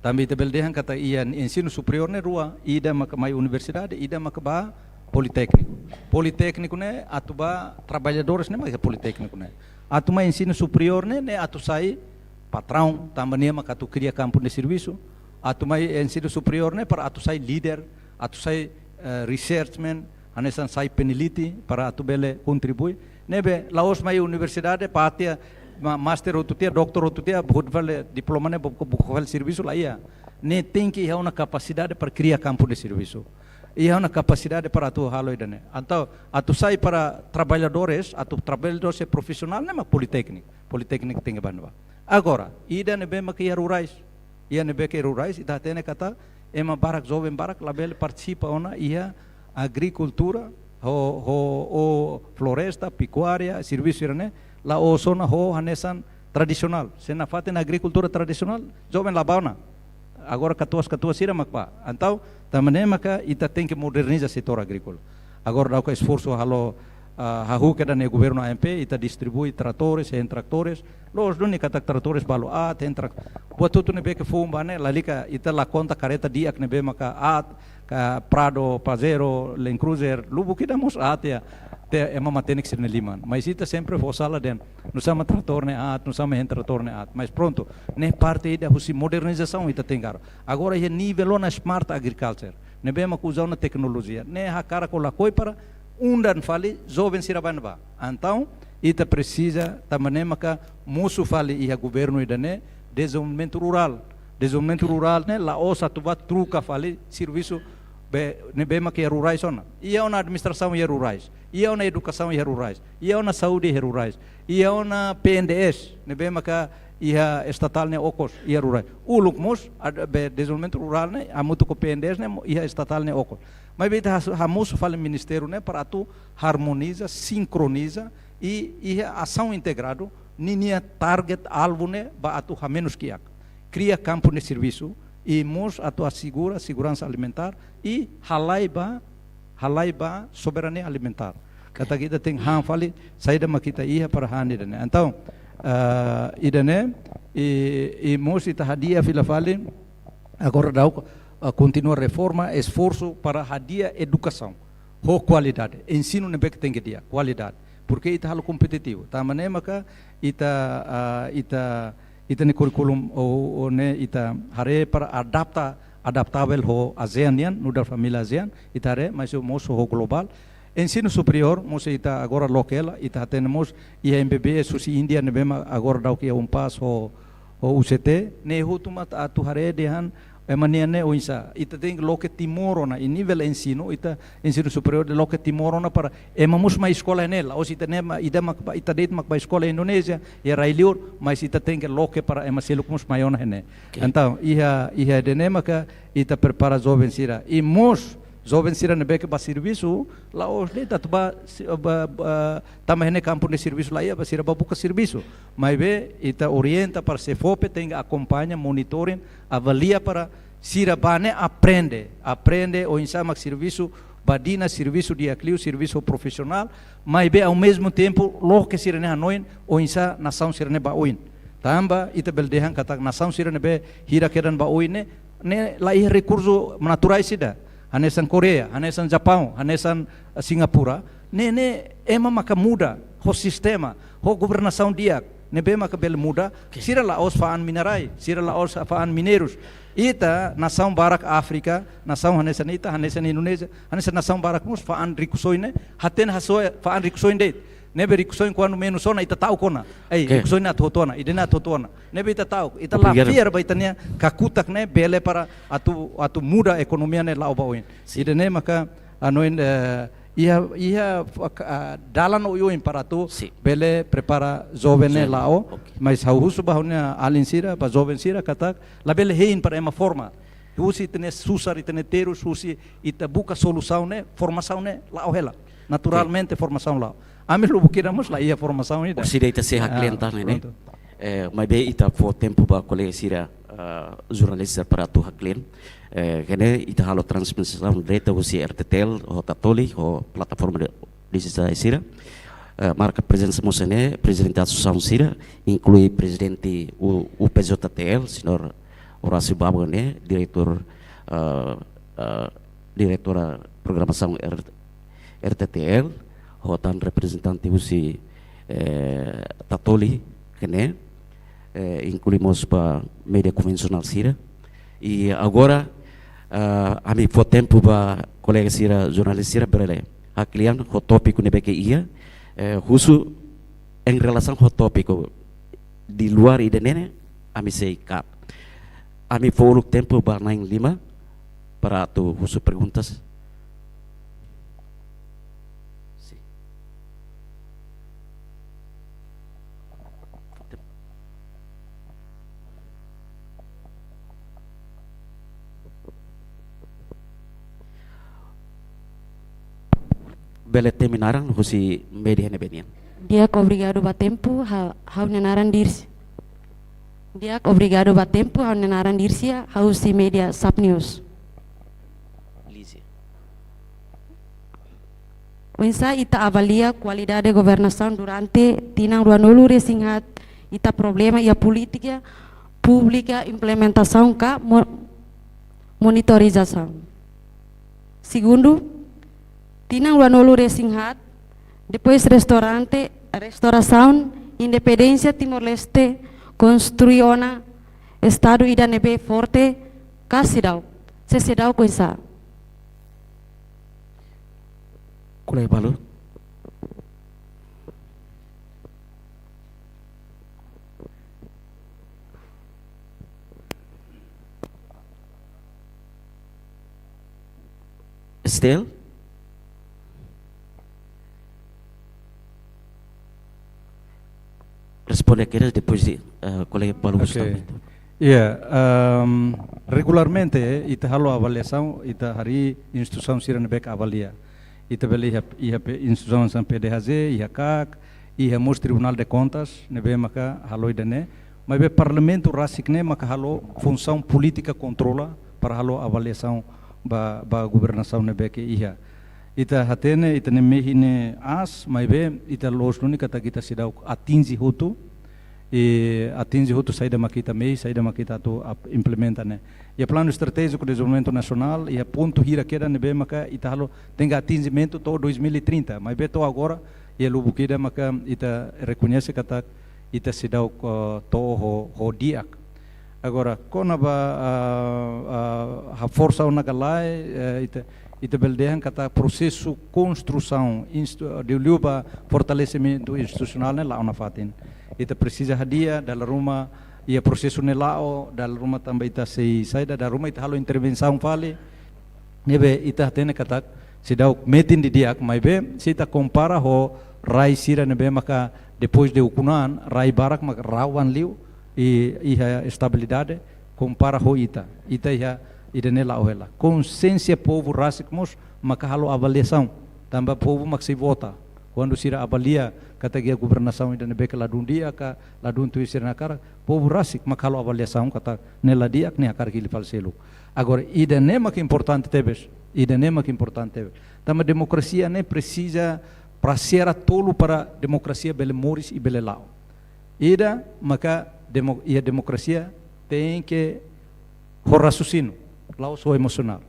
Tanba ita bele dehan katak iha ensinu superiór ne'e rua, ida maka mai universidade, ida maka ba politékniku. Politékniku ne'e atu ba traballadores ne'e mai iha politékniku ne'e. Atu mai ensinu superiór ne'e, ne'e atu sai patraun, tanba nia maka atu kria kampu de servisu. Atu mai ensinu superiór ne'e para atu sai líder, atu sai, eh, researchman, hanesan sai peneliti para atu bele kontribui. Ne'ebé, la'ós mai universidade, pátria, ma-, master hotu tiha, doutor hotu tiha, buka fali diploma ne'e, buka, buka fali servisu la iha. Ne'e tenke iha ona kapasidade para kria kampu de servisu. Iha ona kapasidade para atu halo ida-ne'e. Entaun, atu sai para traballadores, atu traballadores profisionál, ne'e mak politékniku. Politékniku tenke ba ne'ebá. Agora, ida ne'ebé maka iha rurais. Iha ne'ebé ke rurais, ita hatene katak ema barak, joven barak, labele partisipa ona iha agrikultura, ho, ho, ho floresta, pekuária, servisu sira-ne'e, la'ós ona ho hanesan tradisionál. Se nafatin agrikultura tradisionál, joven la ba ona. Agora katuas-katuas sira mak ba. Entaun, tanba ne'e maka ita tenke moderniza setór agríkola. Agora daudaun esforsu halo, ah, hahú kedas ne'e governu A M P, ita distribui tratores, hand tratores, loos duni katak tratores balu aat, hand trac-, buat hotu ne'ebé ke foun ba ne'e, lalika ita la konta kareta di'ak ne'ebé maka aat, ka Prado, Pajero, Land Cruiser, lubuk ida mós aat iha, te ema matenek sira-nia liman. Mas ita sempre fó sala dehan, nusá mak tratór ne'e aat, nusá mak hand trattór ne'e aat. Mas prontu, ne'e parte ida husi modernizasaun ita tenke halo. Agora iha nivel ona smart agriculture, ne'ebé mak uza ona teknolojia, ne'e hakarak ka lakohi para undan fali joven sira ba ne'ebá. Entaun, ita presiza, tanba ne'e maka mosu fali iha governu ida-ne'e, dezenvolvimentu rurál. Dezenvolvimentu rurál ne'e la'ós atu ba troka fali servisu be, ne'ebé maka iha rurais ona. Iha ona administrasaun iha rurais. Iha ona edukasaun iha rurais. Iha ona saúde iha rurais. Iha ona P N D S, ne'ebé maka iha estatál ne'e okos iha rurais. Uluk mós, ad-, be, dezenvolvimentu rurál ne'e, hamutuk ho P N D S ne'e, mo-, iha estatál ne'e okos. Maibé ita has-, hamosu fali ministériu ne'e para atu harmoniza, sinkroniza i iha asaun integradu, ninia target alvu ne'e ba atu hamenus kiak. Kria kampu de servisu i mós atu asegura seguransa alimentár i halai ba, halai ba soberania alimentár. Katak ita tenke han fali saida mak ita iha para han ida-ne'e. Entaun, ah, ida-ne'e, i, i mós ita hadi'a fila fali, agora daudaun, ah, kontinua reforma, esforsu para hadi'a edukasaun ho kualidade. Ensinu ne'ebé ke tenke di'ak, kualidade. Porke ita halo kompetitivu. Tanba ne'e maka ita, ah, ita, ita-nia kurríkulu o, o ne'e ita haree para adapta adaptavel ho ASEAN nian, nu'udar família ASEAN, ita haree, mas mós ho globál. Ensinu superiór, mós ita agora loke hela, ita hatene mós iha M B B S husi Índia ne'ebé mak agora daudauk iha UNPAZ ho, ho U C T, ne'e hotu mak atu haree dehan ema nian ne'e oinsá. Ita tenke loke Timor ona, iha nivel ensinu, ita ensinu superiór de'it loke Timor ona para ema mós mai eskola ne'e, la'ós ita ne'e mak, ita mak, ita de'it mak bá eskola Indonézia, iha rai-liur, mas ita tenke loke para ema seluk mós mai ona ne'e. Oke. Entaun, iha, iha ida-ne'e maka ita prepara joven sira. I mós joven sira ne'ebé ke bá servisu, la'ós de'it atu bá si-, bá, bá, tanba ne'e kampu ne'e servisu laiha, bá sira bá buka servisu. Maibé, ita orienta para SEFOPE tenke akompaña, monitoring, avalia para sira bá ne'e aprende, aprende oinsá mak servisu, badinas servisu di'ak liu, servisu profisionál, maibé ao mesmo tempo loke sira-nia hanoin oinsá nasaun sira-ne'e bá oin. Tanba ita bele dehan katak nasaun sira ne'ebé hira kedan bá oin ne'e, ne'e laiha rekursu naturais ida. Hanesan Koreia, hanesan Japaun, hanesan, eh, Singapura. Ne'e, ne'e ema maka muda ho sistema, ho governasaun di'ak, ne'ebé maka bele muda. Oke. Sira la'ós fa'an minerais, sira la'ós fa'an mineirus. Ita, nasaun barak Áfrika, nasaun hanesan ita, hanesan Indonézia, hanesan nasaun barak mós fa'an rikusoin ne'e, hatene hasoru fa'an rikusoin de'it. Ne'ebé rikusoin kuandu menus ona ita ta'uk ona. Ei, oke, rikusoin ne'e atu hotu ona, ida-ne'e atu hotu ona. Ne'ebé ita ta'uk, ita la, obrigadu, fiar ba ita-nia kakutak ne'e bele para atu, atu muda ekonomia ne'e la'o ba oin. Sin. Ida-ne'e maka hanoin, eh, iha, iha fak-, ah, dalan oioin para atu, sin, bele prepara joven ne'e, joven, la'o. Oke. Mas ha'u husu ba ha'u-nia alin sira, ba joven sira katak labele hein para ema forma. Husi ita-nia susar, ita-nia terus, husi ita buka solusaun ne'e, formasaun ne'e la'o hela. Naturalmente, oke, formasaun la'o. Ami lubuk ida mós laiha formasaun ida. Orsida ita sei, ah, haklean tan ne'e. Prontu. Eh, maibé ita fó tempu ba kolega sira, ah, jornalista para atu haklean. Eh, ne'e ita halo transmisaun direta husi R T T L, ho Tatoli, ho plataforma de, dijitál sira. Eh, marka prezensa mós ne'e, prezidente asosiasaun sira, inklui prezidente U-, U P J T L, señór Horácio Baba ne'e, diretór, eh, eh, diretora programasaun R-, R T T L, ho tan reprezentante husi, eh, Tatoli, ne'e, eh, inklui mós ba média konvensionál sira. I agora, eh, ami fó tempu ba kolega sira, jornalista sira, bele haklean ho tópiku ne'ebé ke iha, eh, husu em relação ho tópiku di luar ida-ne'e, ami sei kaer. Ami fó uluk tempu ba na'in lima para atu husu perguntas. Sin. Bele temi naran husi média ne'ebé nian. Di'ak, obrigadu ba tempu, ha-, ha'u-nia naran Dirsi. Di'ak, obrigadu ba tempu, ha'u-nia naran Dirsi, ha'u husi média Sap News. Lizzie. Oinsá ita avalia kualidade governasaun durante tinan ruanulu-resin-haat, ita problema iha polítika públika, implementasaun ka mo-, monitorizasaun. Segundu, tinan ruanulu-resin-haat, depois restaurante, restaurasaun, independénsia Timor-Leste, konstrui ona Estadu ida ne'ebé forte, ka seidauk, se seidauk oinsá? Kolega balu. Still? Responde kedas, depois de, eh, kolega balu. Oke. Gustavo. Iya, ehm, regularmente, eh, ita halo avaliasaun, ita harii instituisaun sira ne'ebé ke avalia. Ita bele iha, iha pe-, instituisaun hanesan P D H J, iha kak, iha mós Tribunal de Contas, ne'ebé maka halo ida-ne'e. Maibé Parlamentu rasik ne'e maka halo funsaun polítika kontrola para halo avaliasaun ba, ba governasaun ne'ebé ke iha. Ita hatene, ita-nia mehi ne'e aas, maibé ita loos duni katak ita seidauk atinje hotu, i atinje hotu saida mak ita mehi, saida mak ita atu ap-, implementa ne'e. Iha Planu Estratéjiku Dezenvolvimentu Nasionál, iha pontu hirak kedas ne'ebé maka ita halo tenke atinjimentu to'o dois mil e trinta, maibé to'o agora, iha lubuk ida maka ita rekoñese katak ita seidauk, eh, to'o ho, ho di'ak. Agora, kona-ba, ah, ah, haforsa ona ka lae, eh, ita, ita bele dehan katak prosesu konstrusaun, instu-, liuliu ba fortalesimentu institusionál ne'e la'o nafatin. Ita presiza hadi'a, dala ruma iha prosesu ne'e la'o, dala ruma tanba ita sei saida, dala ruma ita halo intervensaun fali, ne'ebé ita hatene katak seidauk metin didi'ak, maibé se ita kompara ho rai sira ne'ebé maka depois de ukun-an, rai barak maka rawan liu, i iha estabilidade, kompara ho ita. Ita iha ida-ne'e la'o hela. Konsiénsia povu rasik mós maka halo avaliasaun. Tanba povu mak sei vota. Kuandu sira avalia katak iha governasaun ida ne'ebé ke ladún di'ak ka ladún tuir sira-nia hakarak, povu rasik mak halo avaliasaun katak ne'e la di'ak, ne'e hakarak hili fali seluk. Agora, ida-ne'e mak importante tebes, ida-ne'e mak importante tebes. Tanba demokrasia ne'e presiza para sira tolu para demokrasia bele moris i bele la'o. Ida maka demo-, iha demokrasia tenke ho rasiosíniu, la'ós ho emosionál.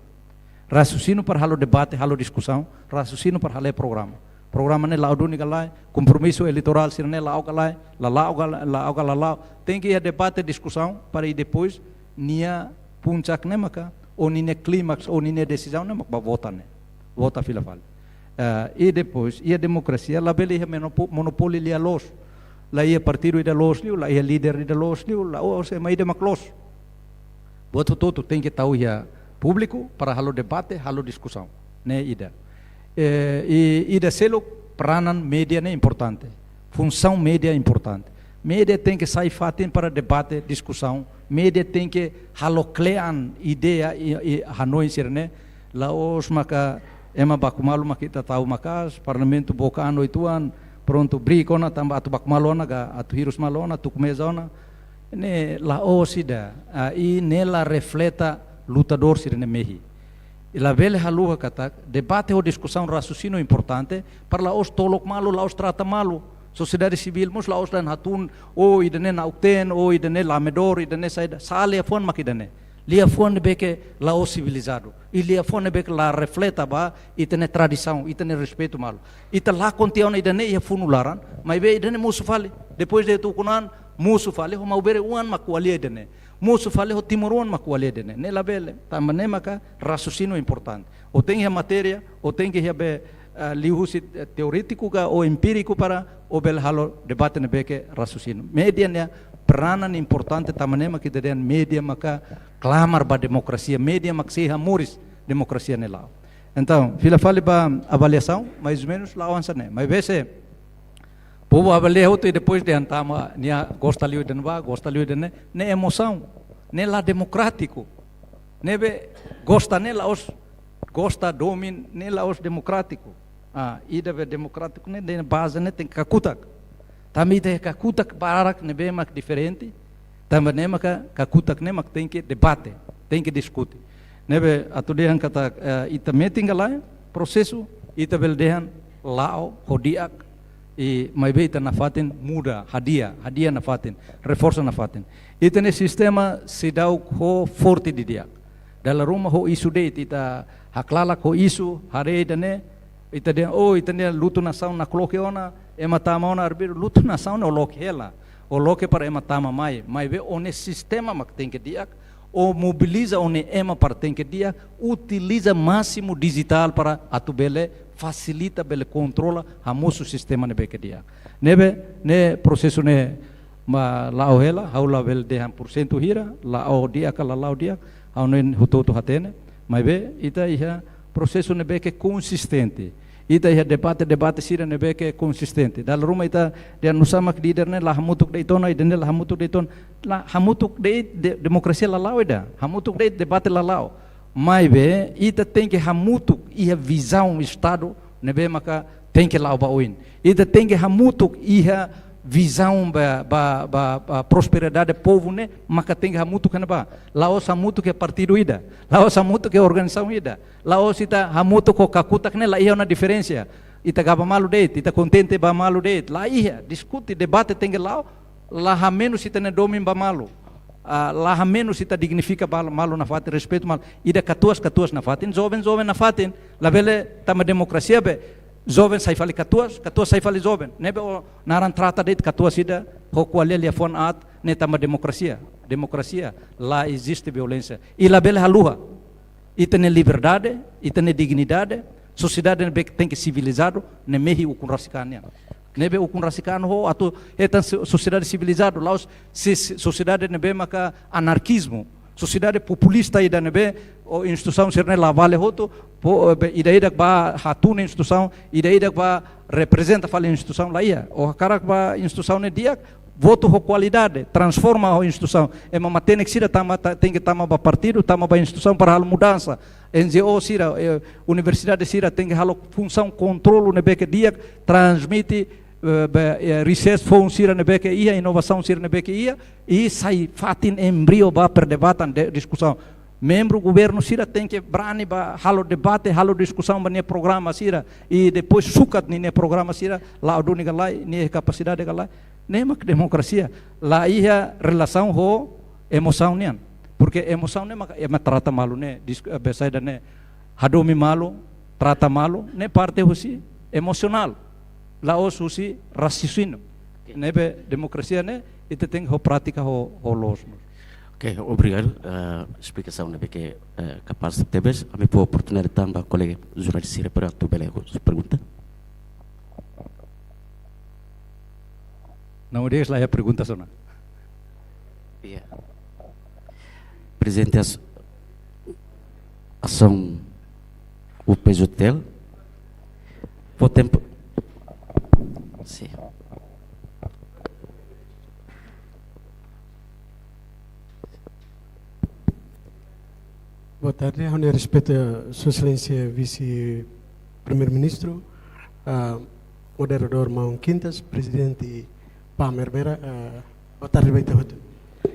Rasiosíniu para halo debate, halo diskusaun, rasiosíniu para halo programa. Programa ne'e la'o duni ka lae, kompromisu eleitorál sira-ne'e la'o ka lae, la la'o ka la-, la'o ka la la'o. Tenke iha debate, diskusaun para i depois nia puncak ne'e maka, ou ninia klimaks, ou ninia desizaun ne'e maka ba vota ne'e. Vota fila fali. Ah, i depois, iha demokrasia labele iha monopo-, monopóliu lia loos. La iha partidu ida loos liu, la iha líder ida loos liu, la'ós ema ida mak loos. Buat hotu-hotu tenke tau iha públiku para halo debate, halo diskusaun. Ne'e ida. Eh, i ida seluk, peranan média ne'e importante. Funsaun média importante. Média tenke sai fatin para debate, diskusaun. Média tenke halo kle'an ideia i, i hanoin sira-ne'e. La'ós maka ema baku malu mak ita tau maka'as, parlamentu book an, oit an, prontu, brik ona tanba atu baku malu ona ka, atu hirus malu ona, tuku meza ona. Ne'e la'ós ida, ah, i ne'e la refleta lutadór sira-nia mehi. I labele haluha katak debate ho diskusaun, rasiosíniu importante, para la'ós tolok malu, la'ós trata malu. Sosiedade sivíl mós la'ós dehan hatún, oh, ida-ne'e na'ok-teen, oh, ida-ne'e lamedór, ida-ne'e saida. Sa'e liafuan mak ida-ne'e. Liafuan ne'ebé ke la'ós sivilizadu. I liafuan ne'ebé ke la refleta ba ita-nia tradisaun, ita-nia respeitu malu. Ita lakon tiha ona ida-ne'e iha funu laran, maibé ida-ne'e mosu fali. Depois de ukun-an, mosu fali, ho Maubere oan mak ko'alia ida-ne'e. Mosu fali ho timoroan mak ko'alia ida-ne'e. Ne'e labele, tanba ne'e maka rasiosíniu importante. Ó tenke iha matéria, ó tenke iha be, ah, liuhusi, eh, teóriku ka ou empíriku para ó bele halo debate ne'ebé ke rasiosíniu. Média nia peranan importante, tanba ne'e mak ita dehan média maka klamar ba demokrasia, média mak sei hamoris demokrasia ne'e la'o. Entaun, fila fali ba avaliasaun, mais ou menus la'o hanesan ne'e. Maibé se povu avalia hotu i depois dehan tama, nia gosta liu ida-ne'ebá, gosta liu ida-ne'e, ne'e emosaun, ne'e la demokrátiku. Ne'ebé gosta ne'e la'ós, gosta domin ne'e la'ós demokrátiku. Ah, ida be demokrátiku ne'e, ne'e baze ne'e tenke kakutak. Tanba ita kakutak barak ne'ebé mak diferente, tanba ne'e maka kakutak ne'e mak tenke debate, tenke diskute. Ne'ebé atu dehan katak, eh, ita metin ka lae, prosesu, ita bele dehan la'o ho di'ak, i maibé ita nafatin muda, hadi'a, hadi'a nafatin, reforsa nafatin. Ita-nia sistema seidauk ho forte didi'ak. Dala ruma ho isu de'it, ita haklalak ho isu, haree ida-ne'e, ita dehan, oh, ita-nia lutu nasaun nakloke ona, ema tama ona arbiru, lutu nasaun ne'e ó loke hela. Ó loke para ema tama mai, maibé ó-nia sistema mak tenke di'ak, ó mobiliza ó-nia ema para tenke di'ak, utiliza másimu dijitál para atu bele fasilita, bele kontrola, hamosu sistema ne'ebé ke di'ak. Ne'ebé, ne'e prosesu ne'e mak la'o hela, ha'u labele dehan pursentu hira, la'o di'ak ka la la'o di'ak, ha'u hanoin hotu-hotu hatene, maibé ita iha prosesu ne'ebé ke konsistente. Ita iha debate, debate sira ne'ebé ke konsistente. Dala ruma ita dehan nusá mak líder ne'e la hamutuk de'it ona, ida-ne'e la hamutuk de'it ona. La hamutuk de'it, de-, demokrasia la la'o ida. Hamutuk de'it, debate la la'o. Maibé, ita tenke hamutuk iha vizaun Estadu ne'ebé maka tenke la'o ba oin. Ita tenke hamutuk iha vizaun ba, ba, ba, ba prosperidade povu ne'e maka tenke hamutuk iha ne'ebá. La'ós hamutuk iha partidu ida. La'ós hamutuk iha organizasaun ida. La'ós ita hamutuk ho kakutak ne'e la iha ona diferensa. Ita gaba malu de'it, ita kontente ba malu de'it. La iha, diskute, debate tenke la'o, la hamenus ita-nia domin ba malu. Ah, la hamenus ita dignifika ba malu nafatin, respeitu malu. Ida katuas, katuas nafatin, joven, joven nafatin. Labele tanba demokrasia be, joven sai fali katuas, katuas sai fali joven. Ne'ebé ó naran trata de'it katuas ida, ho ko'alia liafuan aat, Ne'e tanba demokrasia. Demokrasia, la eziste violénsia. I labele haluha. Ita-nia liberdade, ita-nia dignidade, sosiedade ne'ebé tenke sivilizadu, ne'e mehi ukun rasik an nian. Ne'ebé ukun rasik an ho atu hetan so-, sosiedade sivilizadu, la'ós si-, si-, sosiedade ne'ebé maka anarkizmu, sosiedade populista ida ne'ebé, o instituisaun sira-ne'e la vale hotu, po, be, ida-idak bá hatún instituisaun, ida-idak bá reprezenta fali instituisaun, la iha. O hakarak ba instituisaun ne'e di'ak, votu ho kualidade, transforma ho instituisaun. Ema matenek sira tama, ta-, tenke tama ba partidu, tama ba instituisaun para halo mudansa. N G O sira, eh, universidade sira tenke halo funsaun kontrolu ne'ebé ke di'ak, transmite, eh, be, eh, research fund sira ne'ebé ke iha, inovasaun sira ne'ebé ke iha, i sai fatin embrio ba perdebatan, de, diskusaun. Membru governu sira tenke brani ba halo debate, halo diskusaun ba nia programa sira, i depois sukat ninia programa sira, la'o duni ka lae, nia kapasidade ka lae. Ne'e mak demokrasia. La iha relasaun ho emosaun nian. Porque emosaun ne'e mak, ema trata malu ne'e, dis-, eh, be saida ne'e, hadomi malu, trata malu, ne'e parte husi emosionál. La'ós husi raciocínio. Oke. Ne'ebé demokrasia ne'e, ita tenke ho prátika ho, ho loos. Oke, obrigadu. Eh, esplikasaun ne'ebé ke, eh, kapás tebes, ami fó oportunidade tan ba kolega jornalista sira para atu bele ho pergunta. Não, deixa lá a pergunta, só não. Iya. Prezidente as-, asaun U P J T L. Fó tempu. Sin. Boa tarde, ha'u-nia respeitu, Sua Exelénsia Vise-Primeiru-Ministru, ah, moderadór maun Quintas, prezidente PAMER Mera, ah, boa tarde ba ita hotu.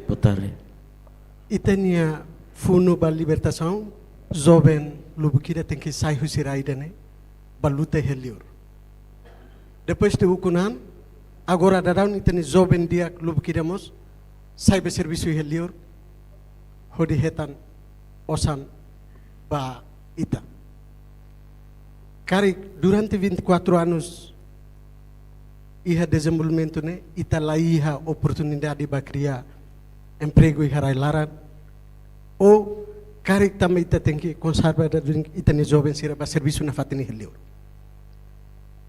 Boa tarde. Ita-nia funu ba libertasaun, joven lubuk ida tenke sai husi rai ida-ne'e, ba luta iha liur. Depois de ukun an, agora daudaun ita-nia joven di'ak lubuk ida mós, sai ba servisu iha liur, hodi hetan osan ba ita. Karik durante vinte e quatro anos iha dezenvolvimentu ne'e, ita la iha oportunidade ba kria empregu iha rai-laran, ou karik tanba ita tenke konserva ita-nia joven sira ba servisu nafatin iha liur.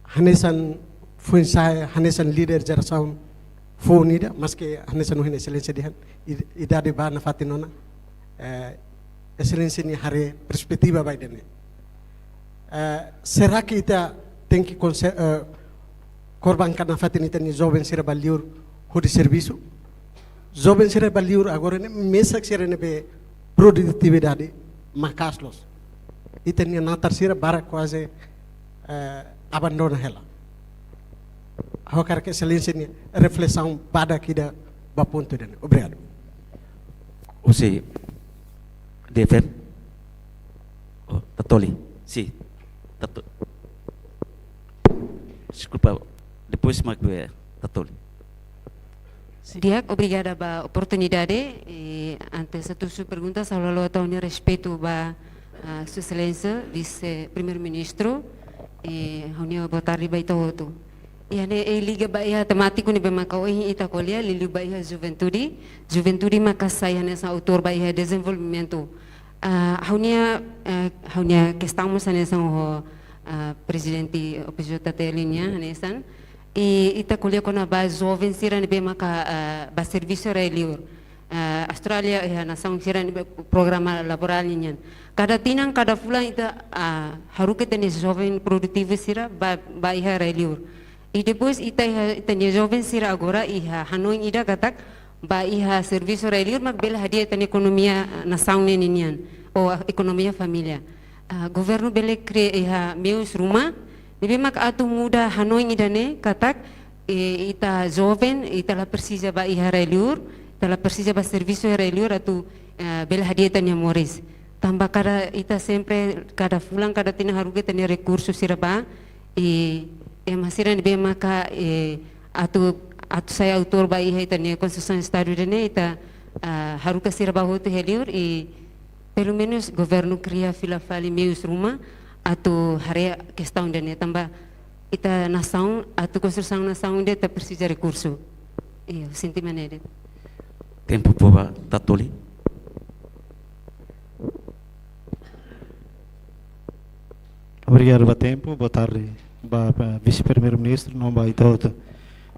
Hanesan foin-sa'e, hanesan líder jerasaun foun ida, maske hanesan ohin Exelénsia dehan, id-, idade ba nafatin ona, eh, Exelénsia nia haree perspetiva ba ida-ne'e. Eh, será que ita tenke konse-, eh, korbankan nafatin ita-nia joven sira ba liur hodi servisu? Joven sira ba liur agora ne'e mesak sira ne'ebé produtividade maka'as loos. Ita-nia natar sira barak kuaze, eh, abandona hela. Ha'u hakarak Exelénsia nia reflesaun badak ida ba pontu ida-ne'e. Obrigadu. Husi D F M. Oh, Tatoli. Sin. Tato-, deskulpa. Depois mak be Tatoli. Sin. Di'ak, obrigada ba oportunidade. E antes de tudu pergunta, ha'u halo ha'u-nia respeitu ba, ah, Sua Exelénsia Vise-Primeiru-Ministru. E ha'u-nia boa tarde ba ita hotu. Iha ne'e, eh, liga ba iha temátiku ne'ebé maka ohin ita ko'alia, liuliu ba iha juventude. Juventude maka sai hanesan autór ba iha dezenvolvimentu. Ah, ha'u-nia, eh, ha'u-nia kestaun mós hanesan ho, ah, prezidente O P J T L nian hanesan. I ita ko'alia kona-ba joven sira ne'ebé maka, ah, ba servisu rai-liur. Ah, Austrália iha nasaun sira ne'ebé programa laborál nian. Kada tinan, kada fulan ita, ah, haruka ita-nia joven produtivu sira ba, ba iha rai-liur. I depois ita iha, ita-nia joven sira agora iha hanoin ida katak ba iha servisu rai-liur mak bele hadi'a ita-nia ekonomia, ah, nasaun ne'e ninian, ou, ah, ekonomia família. Ah, governu bele kria iha meius ruma ne'ebé mak atu muda hanoin ida-ne'e katak, eh, ita joven, ita la presiza ba iha rai-liur, ita la presiza ba servisu iha rai-liur atu, eh, bele hadi'a ita-nia moris. Tanba kada ita sempre, kada fulan, kada tinan haruka ita-nia rekursu sira ba, i ema sira ne'ebé maka, eh, atu, atu sai autór ba iha ita-nia konstrusaun Estadu ida-ne'e, ita, ah, haruka sira ba hotu iha liur, i pelumenus governu kria fila fali meius ruma atu haree kestaun ida-ne'e, tanba ita nasaun, atu konstrusaun nasaun ida ita presiza rekursu. Io, sente maneira. Tempu boba tatoli. Obrigadu ba tempu. Boa tarde ba, ba Vise-Primeiru-Ministru no ba ita hotu.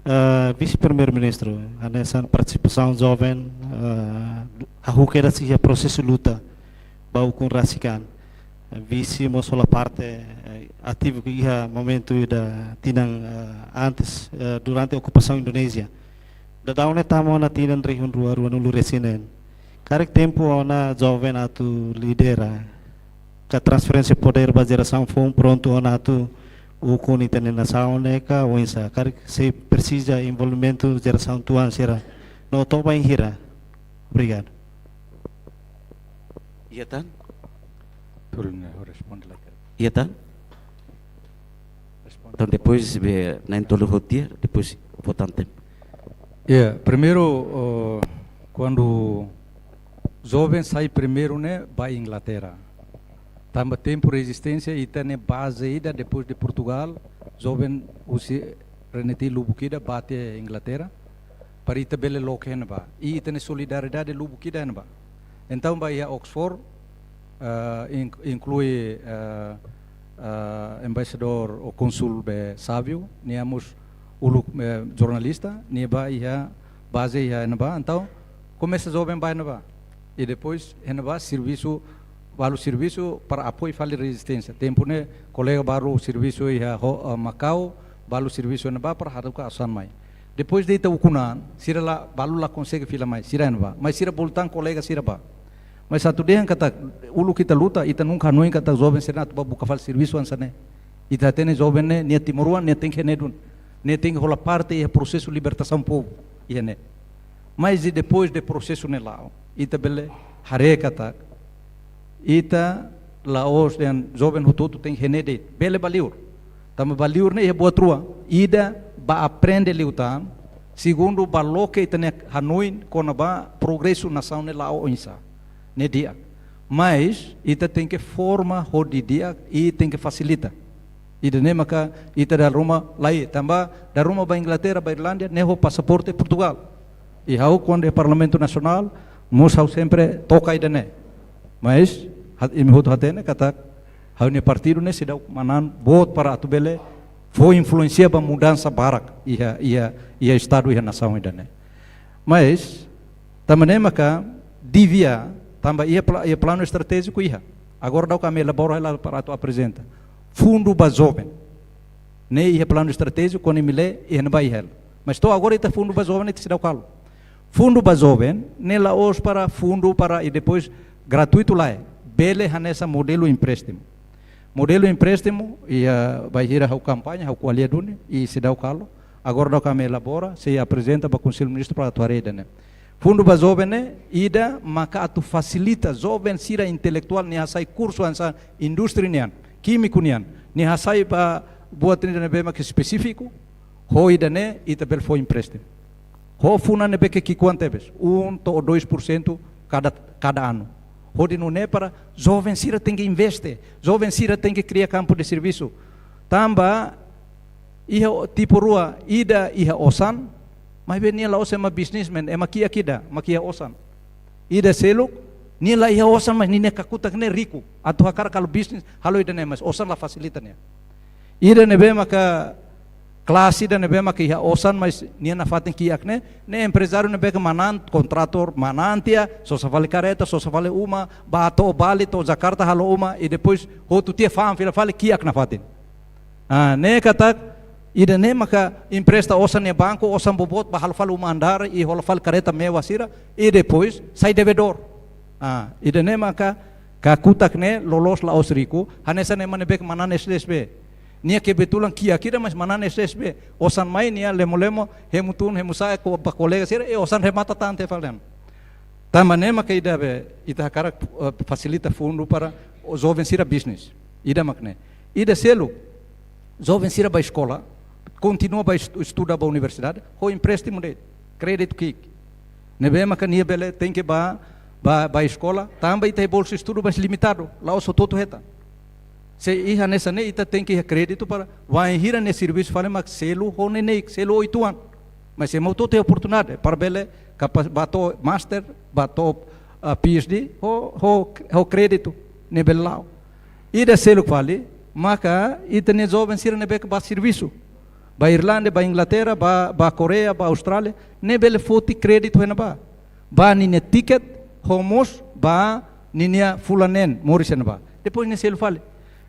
Ah, Vise-Primeiru-Ministru, hanesan partisipasaun joven, ah, hahú kedas iha prosesu luta ba ukun rasik an. Vise mós hola parte, eh, ativu iha momentu ida tinan, eh, antes, eh, durante okupasaun Indonézia. Daudaun ne'e tama ona tinan rihun rua, rua-nulu resin neen. Karik tempu ona joven atu lidera, ka transferénsia podér ba jerasaun foun prontu ona atu ukun ita-nia nasaun ne'e ka oinsá, karik sei presiza envolvimentu jerasaun tuan sira no to'o bainhira? Obrigadu. Iha tan? Tolu ne'e, ha'u responde lai. Iha tan? Responde. Entaun, depois be, na'in-tolu hotu tiha, depois votante. Ya, primeiru, oh, kuandu joven sai primeiru ne'e ba Inglaterra. Tanba tempu rezisténsia, ita-nia baze ida depois de Portugal, joven husi Reneti lubuk ida ba to'o Inglaterra, para ita bele loke iha ne'ebá. I ita-nia solidariedade lubuk ida iha ne'ebá. Entaun, ba iha Oxford, ah, in-, inklui, ah, ah, embaixadór ou kónsul be Sávio, nia mós uluk, eh, jornalista, nia ba iha baze iha ne'ebá. Entaun, komesa joven ba iha ne'ebá. I depois, iha ne'ebá servisu, balu servisu para apoiu fali rezisténsia. Tempu ne'e, kolega balu servisu iha ho-, ah, Makau, balu servisu iha ne'ebá para haruka osan mai. Depois de ita ukun an, sira la, balu la konsege fila mai, sira iha ne'ebá. Mas sira bolu tan kolega sira ba. Mas atu dehan katak uluk ita luta, ita nunka hanoin katak joven sira atu ba buka fali servisu hanesan ne'e. Ita hatene joven ne'e, nia timoroan, nia tenke iha ne'e duni. Nia tenke hola parte iha prosesu libertasaun povu iha ne'e. Mas i depois de prosesu ne'e la'o, ita bele haree katak ita la'ós dehan joven hotu-hotu tenke iha ne'e de'it. Bele ba liur. Tanba ba liur ne'e iha buat rua. Ida, ba aprende liután. Segundu, ba loke ita-nia hanoin kona-ba progresu nasaun ne'e la'o oinsá. Ne'e di'ak. Mas ita tenke forma ho didi'ak i tenke fasilita. Ida-ne'e maka ita dala ruma laiha, tanba dala ruma ba Inglaterra, ba Irlanda, ne'e ho pasaporte Portugal. I ha'u kuandu iha Parlamentu Nasionál, mós ha'u sempre toka ida-ne'e. Mas, hat-, imi hotu hatene katak ha'u-nia partidu ne'e seidauk manán boot para atu bele fó influénsia ba mudansa barak iha, iha, iha estadu, iha nasaun ida-ne'e. Mas, tanba ne'e maka devia, tanba iha pla-, iha planu estratéjiku iha. Agora daudauk ami elabora hela para atu aprezenta. Fundu ba joven. Ne'e iha planu estratéjiku, kuandu imi lee, iha ne'ebá iha hela. Mas to'o agora ita fundu ba joven ita seidauk halo. Fundu ba joven, ne'e la'ós para fundu para i depois gratuitu lae. Bele hanesan modelu empréstimu. Modelu empréstimu, iha bainhira ha'u kampaña, ha'u ko'alia duni, i seidauk halo. Agora daudauk ami elabora, sei aprezenta ba Konsellu Ministru para atu haree ida-ne'e. Fundu ba joven ne'e, ida maka atu fasilita joven sira intelektuál nia hasai kursu hanesan indústria nian, kímiku nian, nia hasai ba buat ida ne'ebé maka espesífiku, ho ida-ne'e ita bele fó empréstimu. Ho funan ne'ebé ke ki'ikoan tebes, um to'o dois por cento kada, kada anu. Hodi nune'e para joven sira tenke investe, joven sira tenke kria kampu de servisu. Tanba iha o-, tipu rua, ida iha osan, maibé nia la'ós ema businessman, ema kiak ida mak iha osan. Ida seluk, nia la iha osan, mas nia kakutak ne'e riku. Atu hakarak halo bisnis, halo ida-ne'e, mas osan la fasilita nia. Ida ne'ebé maka klase ida ne'ebé maka iha osan, mas nia nafatin kiak ne'e, ne'e emprezáriu ne'ebé ke manán kontratór, manán tiha, sosa fali karreta, sosa fali uma, ba to'o Bali, to'o Jakarta halo uma, i depois hotu tiha fa'an fila fali kiak nafatin. Ah, ne'e katak, ida-ne'e maka empresta osan iha banku, osan boboot, ba halo fali uma andár, i hola fali karreta mewah sira, i depois sai devedór. Ah, ida-ne'e maka kakutak ne'e loloos la'ós riku, hanesan ema ne'ebé ke manán S D S B. Nia kebetulan kiak ida, mas manán S D S B. Osan mai nia lemo-lemo, hemu tun, hemu sa'e, ko-, ba kolega sira, i osan remata tan tiha fali. Tanba ne'e maka ida be, ita hakarak, eh, fasilita fundu para o joven sira bisnis. Ida mak ne'e. Ida seluk, joven sira ba eskola, kontinua ba estu-, estuda ba universidade, ho empréstimu de'it, kréditu ki'ik. Ne'ebé maka nia bele tenke ba, ba, ba eskola, tanba ita-nia bolsa estudu mais limitadu, la'ós hotu-hotu hetan. Se iha hanesan ne'e ita tenke iha kréditu para, bainhira nia servisu fali mak selu ho neineik, selu oituan. Mas ema hotu-hotu iha oportunidade, para bele Kapás ba to'o master, ba to'o, ah, P H D, ho, ho, ho kréditu ne'ebé la'o. Ida seluk fali, maka ita-nia joven sira ne'ebé ke ba servisu. Ba Irlanda, ba Inglaterra, ba, ba Koreia, ba Austrália, ne'e bele foti kréditu iha ne'ebá. Ba ninia tiket, ho mós ba ninia fulan neen, moris iha ne'ebá. Depois nia selu fali.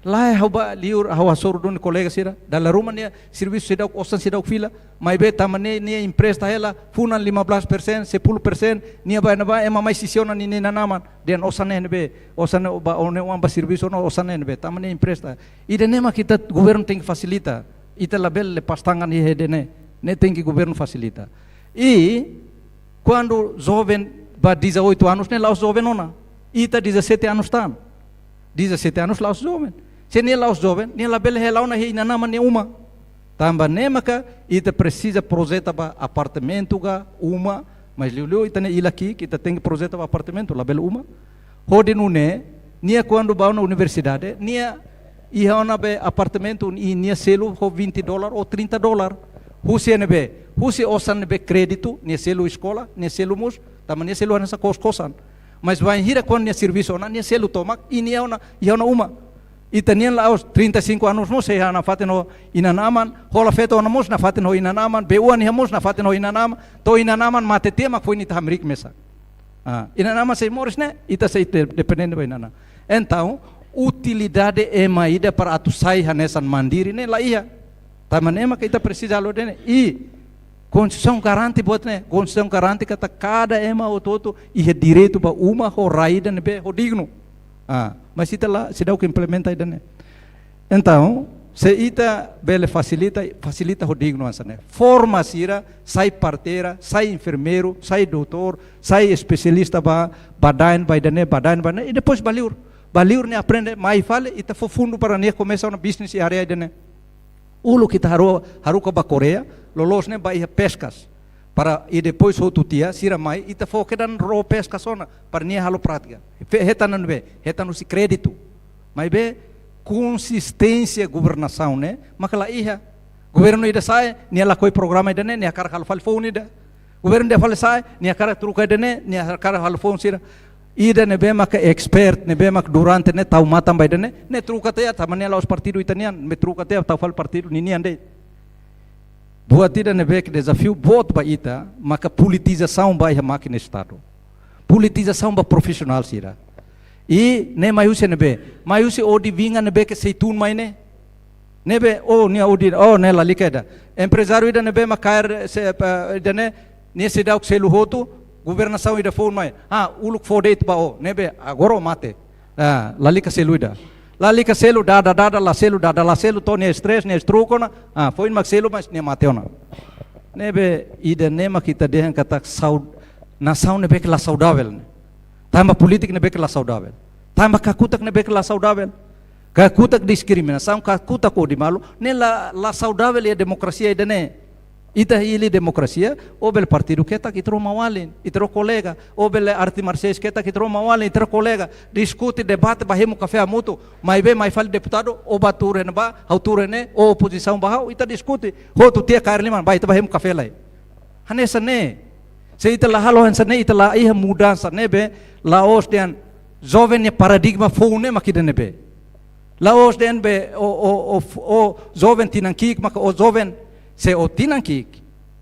Lae, ha'u bá liur, ha'u hasoru duni kolega sira. Dala ruma nia servisu seidauk, osan seidauk fila. Maibé tanba ne'e, nia empresta hela, funan lima belas persen, sepuluh persen, nia bá iha ne'ebá, ema mai sisi ona ninia inan-aman. Dehan osan ne'e ne'ebé, osan ne'e ba, ó-nia oan ba servisu ona, osan ne'e ne'ebé. Tanba nia empresta. Ida-ne'e mak ita governu tenke fasilita. Ita labele lepas tangan iha ida-ne'e. Ne'e tenke governu fasilita. I kuandu joven ba dezoito anos ne'e la'ós joven ona. Ita dezassete anos tan. Dezassete anos la'ós joven. Se nia la'ós joven, nia labele hela ona iha inan-aman nia uma. Tanba ne'e maka ita presiza projeta ba apartamentu ka uma, mas liuliu ita-nia ilak ki'ik, ita tenke projeta ba apartamentu, labele uma. Hodi nune'e, nia kuandu bá ona universidade, nia iha ona be apartamentu i nia selu ho vinte dólar ou trinta dólar. Husi iha ne'ebé, husi osan ne'ebé kréditu, nia selu eskola, nia selu mós, tanba nia selu hanesan kos-kosan. Mas bainhira kuandu nia servisu ona, nia selu tomak, i nia ona, iha ona uma. Ita-nian la'ós trinta e cinco anos mós sei iha nafatin ho inan-aman, hola feto ona mós nafatin ho inan-aman, be-oan iha mós nafatin ho inan-aman, to'o inan-aman mate tiha mak foin ita hamriik mesak. Ah, inan-aman sei moris ne'e, ita sei de-, dependente ba inan-aman. Entaun, utilidade ema ida para atu sai hanesan mandiri ne'e la iha. Tanba ne'e maka ita presiza halo ida-ne'e. I Konstituisaun garante buat ne'e, Konstituisaun garante katak kada ema hotu-hotu iha direitu ba uma ho rai ida ne'ebé ho dignu. Ah, mas ita la, seidauk implementa ida-ne'e. Entaun, se ita bele fasilita, fasilita ho dignu hanesan ne'e. Forma sira, sai parteira, sai enfermeiru, sai doutór, sai espesialista ba, ba da'en, ba ida-ne'e, ba da'en, ba ne'e, i depois ba liur. Ba liur nia aprende, mai fali, ita fó fundu para nia komesa ona bisnis iha área ida-ne'e. Uluk ita haru-, haruka ba Koreia, loloos ne'e ba iha peskas. Para, i depois hotu tiha, sira mai, ita fó kedan ró peskas ona, para nia halo prátika. Fe-, hetan ne'ebé, hetan husi kréditu. Maibé, konsisténsia governasaun ne'e, maka la iha. Governu ida sa'e, nia lakohi programa ida-ne'e, nia hakarak halo fali foun ida. Governu ida fali sa'e, nia hakarak troka ida-ne'e, nia hakarak halo foun sira. Ida ne'ebé maka expert, ne'ebé maka durante ne'e tau matan ba ida-ne'e, ne'e troka tiha, tanba ne'e la'ós partidu ita-nian, ne'e troka tiha, tau fali partidu ninian de'it. Buat ida ne'ebé ke dezafiu boot ba ita, maka politizasaun ba iha mákina Estadu. Politizasaun ba profisionál sira. I ne'e mai husi ne'ebé, mai husi odi vingan ne'ebé ke sei tun mai ne'e. Ne'ebé, oh, nia odi, oh, ne'e lalika ida. Emprezáriu ida ne'ebé mak kaer, se, pa, ida-ne'e, nia seidauk selu hotu, governasaun ida foun mai. Ah, uluk fó de'it ba ó, ne'ebé, agora ó mate. Ah, lalika selu ida. Lalika selu, dada, dada, la selu, dada, la selu, to'o nia stress, nia stroke ona. Ah, foin mak selu, mas nia mate ona. Ne'ebé, ida-ne'e mak ita dehan katak saud-, nasaun ne'ebé ke la saudavel ne'e. Tanba polítika ne'ebé ke la saudavel. Tanba kakutak ne'ebé ke la saudavel. Kakutak diskriminasaun, kakutak odi malu, ne'e la, la saudavel iha demokrasia ida-ne'e. Ita hili demokrasia, ó bele partidu ketak ita rua maun-alin, ita rua kolega, ó bele arte marsiais ketak ita rua maun-alin, ita rua kolega, diskute, debate, ba hemu kafé hamutuk, maibé mai fali deputadu, ó bá tuur iha ne'ebá, ha'u tuur iha ne'e, ó opozisaun ba ha'u, ita diskute, hotu tiha kaer liman, bá ita bá hemu kafé lai. Hanesan ne'e. Se ita la halo hanesan ne'e, ita la iha mudansa ne'ebé, la'ós dehan joven nia paradigma foun ne'e mak ida-ne'ebé. La'ós dehan be ó, ó, ó, ó joven tinan ki'ik maka ó joven, se ó tinan ki'ik.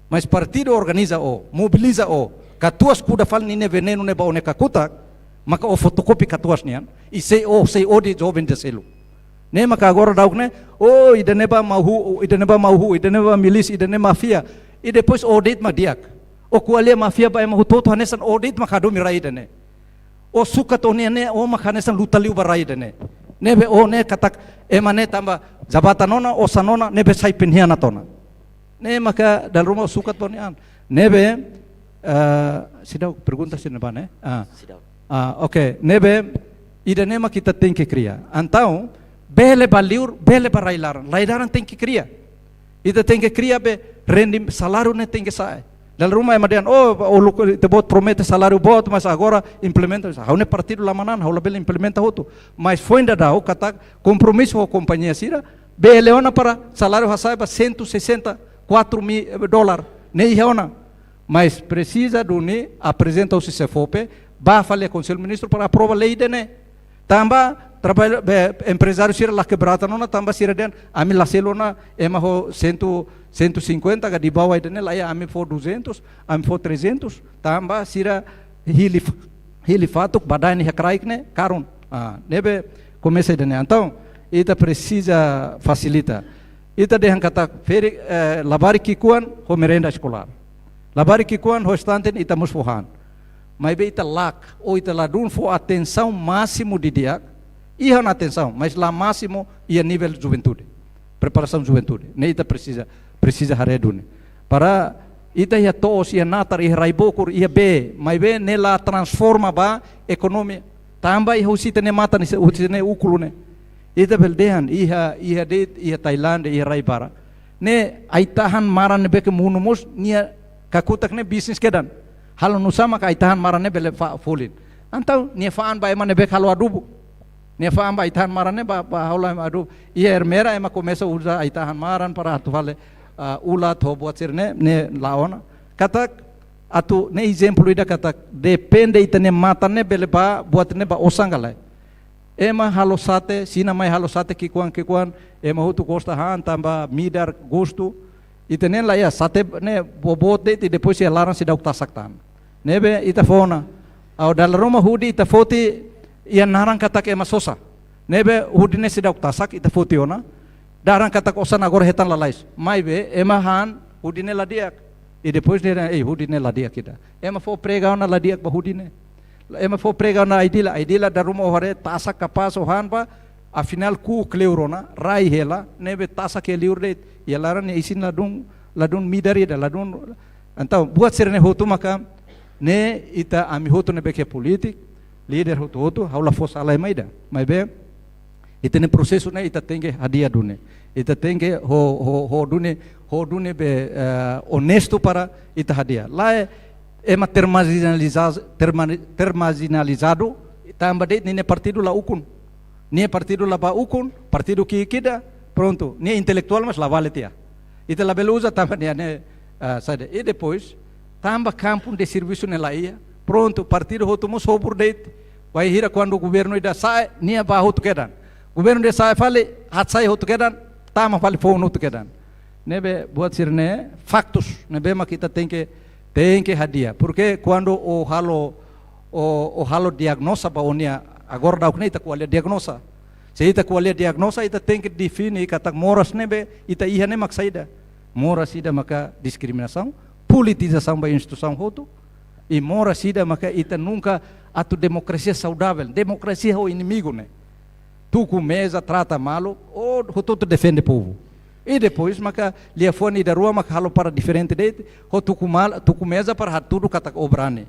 Mas partidu organiza ó, mobiliza ó, katuas kuda fali ninia venenu ne'e ba ó-nia kakutak, maka ó fotokópia katuas nian, i sei ó, sei odi joven ida seluk. Ne'e maka agora daudaun ne'e, oh, ida-ne'ebá mau huu, ida-ne'ebá mau huu, ida-ne'ebá milísia, ida-ne'e máfia. I depois ó de'it mak di'ak. Ó ko'alia máfia ba ema hotu-hotu hanesan ó de'it mak hadomi rai ida-ne'e. Ó sukat ó-nia ne'e, ó mak hanesan luta liu ba rai ida-ne'e. Ne'ebé ó ne'e katak ema ne'e tanba jabatan ona, osan ona, ne'ebé sai penghianat ona. Ne'e maka dala ruma ó sukat ba ó-nia an. Ne'ebé, ah, seidauk pergunta sira-ne'ebá ne'e? Ah. Seidauk. Ah, oke. Ne'ebé, ida-ne'e mak ita tenke kria. Entaun, bele ba liur, bele ba rai-laran. Rai-laran tenke kria. Ita tenke kria be rendi saláriu ne'e tenke sa'e. Dala ruma ema dehan, oh, uluk ita-boot promete saláriu boot, mas agora implementa. Ha'u ne'e partidu la manán, ha'u labele implementa hotu. Mas foin daudaun katak kompromisu ho kompañia sira, bele ona para saláriu hasa'e ba cento e sessenta e quatro mil dólar. Ne'e iha ona. Mas presiza duni aprezenta husi SEFOPE, bá fali Konsellu Ministru para aprova lei ida-ne'e. Tanba traballu, be, emprezáriu sira la kebratan ona, tanba sira dehan, ami la selu ona ema ho cem, cento e cinquenta ka di bawah ida-ne'e, la iha, ami fó duzentos, ami fó trezentos, tanba sira hili, hili fatuk, badain iha kraik ne'e, karun. Ah, ne'ebé komesa ida-ne'e. Entaun, ita presiza fasilita. Ita dehan katak ferik, eh, labarik ki'ikoan ho merenda eskolár. Labarik ki'ikoan ho estante ita mós fó han. Maibé ita lakohi, ita ladún fó atensaun másimu didi'ak. Iha ona atensaun, mas la másimu iha nivel juventude. Preparasaun juventude. Ne'e ita presiza, presiza haree duni. Para ita iha to'os, iha natar, iha rai-bokur, iha bee, maibé ne'e la transforma ba ekonomia. Tanba iha husi ita-nia matan, husi ita-nia ukun ne'e. Ita bele dehan, iha, iha de'it, iha Tailándia, iha rai barak. Ne'e ai-tahan maran ne'ebé ke monu mós, nia kakutak ne'e bisnis kedan. Halo nusá maka ai-tahan maran ne'e bele fó folin. Entaun, nia fa'an ba ema ne'ebé ke halo adubu. Nia fa'an ba ai-tahan maran ne'e ba, ba halo ema adubu. Iha Ermera ema komesa uza ai-tahan maran para atu fali, ah, ulat ho buat sira-ne'e, ne'e la ona. Katak, atu, ne'e ezemplu ida katak, depende ita-nia matan ne'e bele bá, buat ne'e bá osan ka lae. Ema halo sate, sina mai halo sate ki'ikoan, ki'ikoan, ema hotu gosta han, tanba midar gostu. Ita-nian la iha, sate ne'e boboot de'it, depois iha laran seidauk tasak tan. Ne'ebé ita fó ona. Ou dala ruma hudi ita foti iha naran katak ema sosa. Ne'ebé hudi ne'e seidauk tasak, ita foti ona. Dehan katak osan agora hetan lalais. Maibé, ema han, hudi ne'e la di'ak. I depois dehan, ei, hudi ne'e la di'ak ida. Ema fó prega ona la di'ak ba hudi ne'e. Ema fó prega ona ai-dila, ai-dila dala ruma ó haree, tasak kapás ó han ba, afinál ku'u kleur ona, rai hela, ne'ebé tasak iha liur de'it, iha laran nia isin ladún, ladún midar ida, ladún. Entaun, buat sira-ne'e hotu maka, ne'e ita ami hotu ne'ebé ke polítiku, líder hotu-hotu, ha'u la fó sala ema ida. Maibé, ita-nia prosesu ne'e ita tenke hadi'a duni. Ita tenke ho, ho, ho duni, ho duni be, eh, onestu para ita hadi'a. Lae, ema termarginaliza-, termani-, termarginalizadu, tanba de'it ninia partidu la ukun. Nia partidu la bá ukun, partidu ki'ik ida, prontu. Nia intelektuál mas la vale tiha. Ita labele uza tanba nia ne'e, ah, saida. I depois, tanba kampu de servisu ne'e la iha, prontu, partidu hotu mós hobur de'it. Bainhira kuandu governu ida sa'e, nia bá hotu kedan. Governu ida sa'e fali, hatsai hotu kedan, tama fali foun hotu kedan. Ne'ebé buat sira-ne'e, faktus, ne'ebé mak ita tenke, tenke hadi'a. Porke kuandu ó halo, ó, ó halo diagnoza ba ó-nia, agora daudauk ne'e ita ko'alia diagnoza. Se ita ko'alia diagnoza, ita tenke define katak moras ne'ebé ita iha ne'e mak saida. Moras ida maka diskriminasaun, politizasaun ba instituisaun hotu, i moras ida maka ita nunka atu demokrasia saudavel, demokrasia ho inimigu ne'e. Tuku meza, trata malu, ó hotu-hotu defende povu. I depois maka liafuan ida rua maka halo para diferente de'it, ó tuku mal-, tuku meza para hatudu katak ó brani.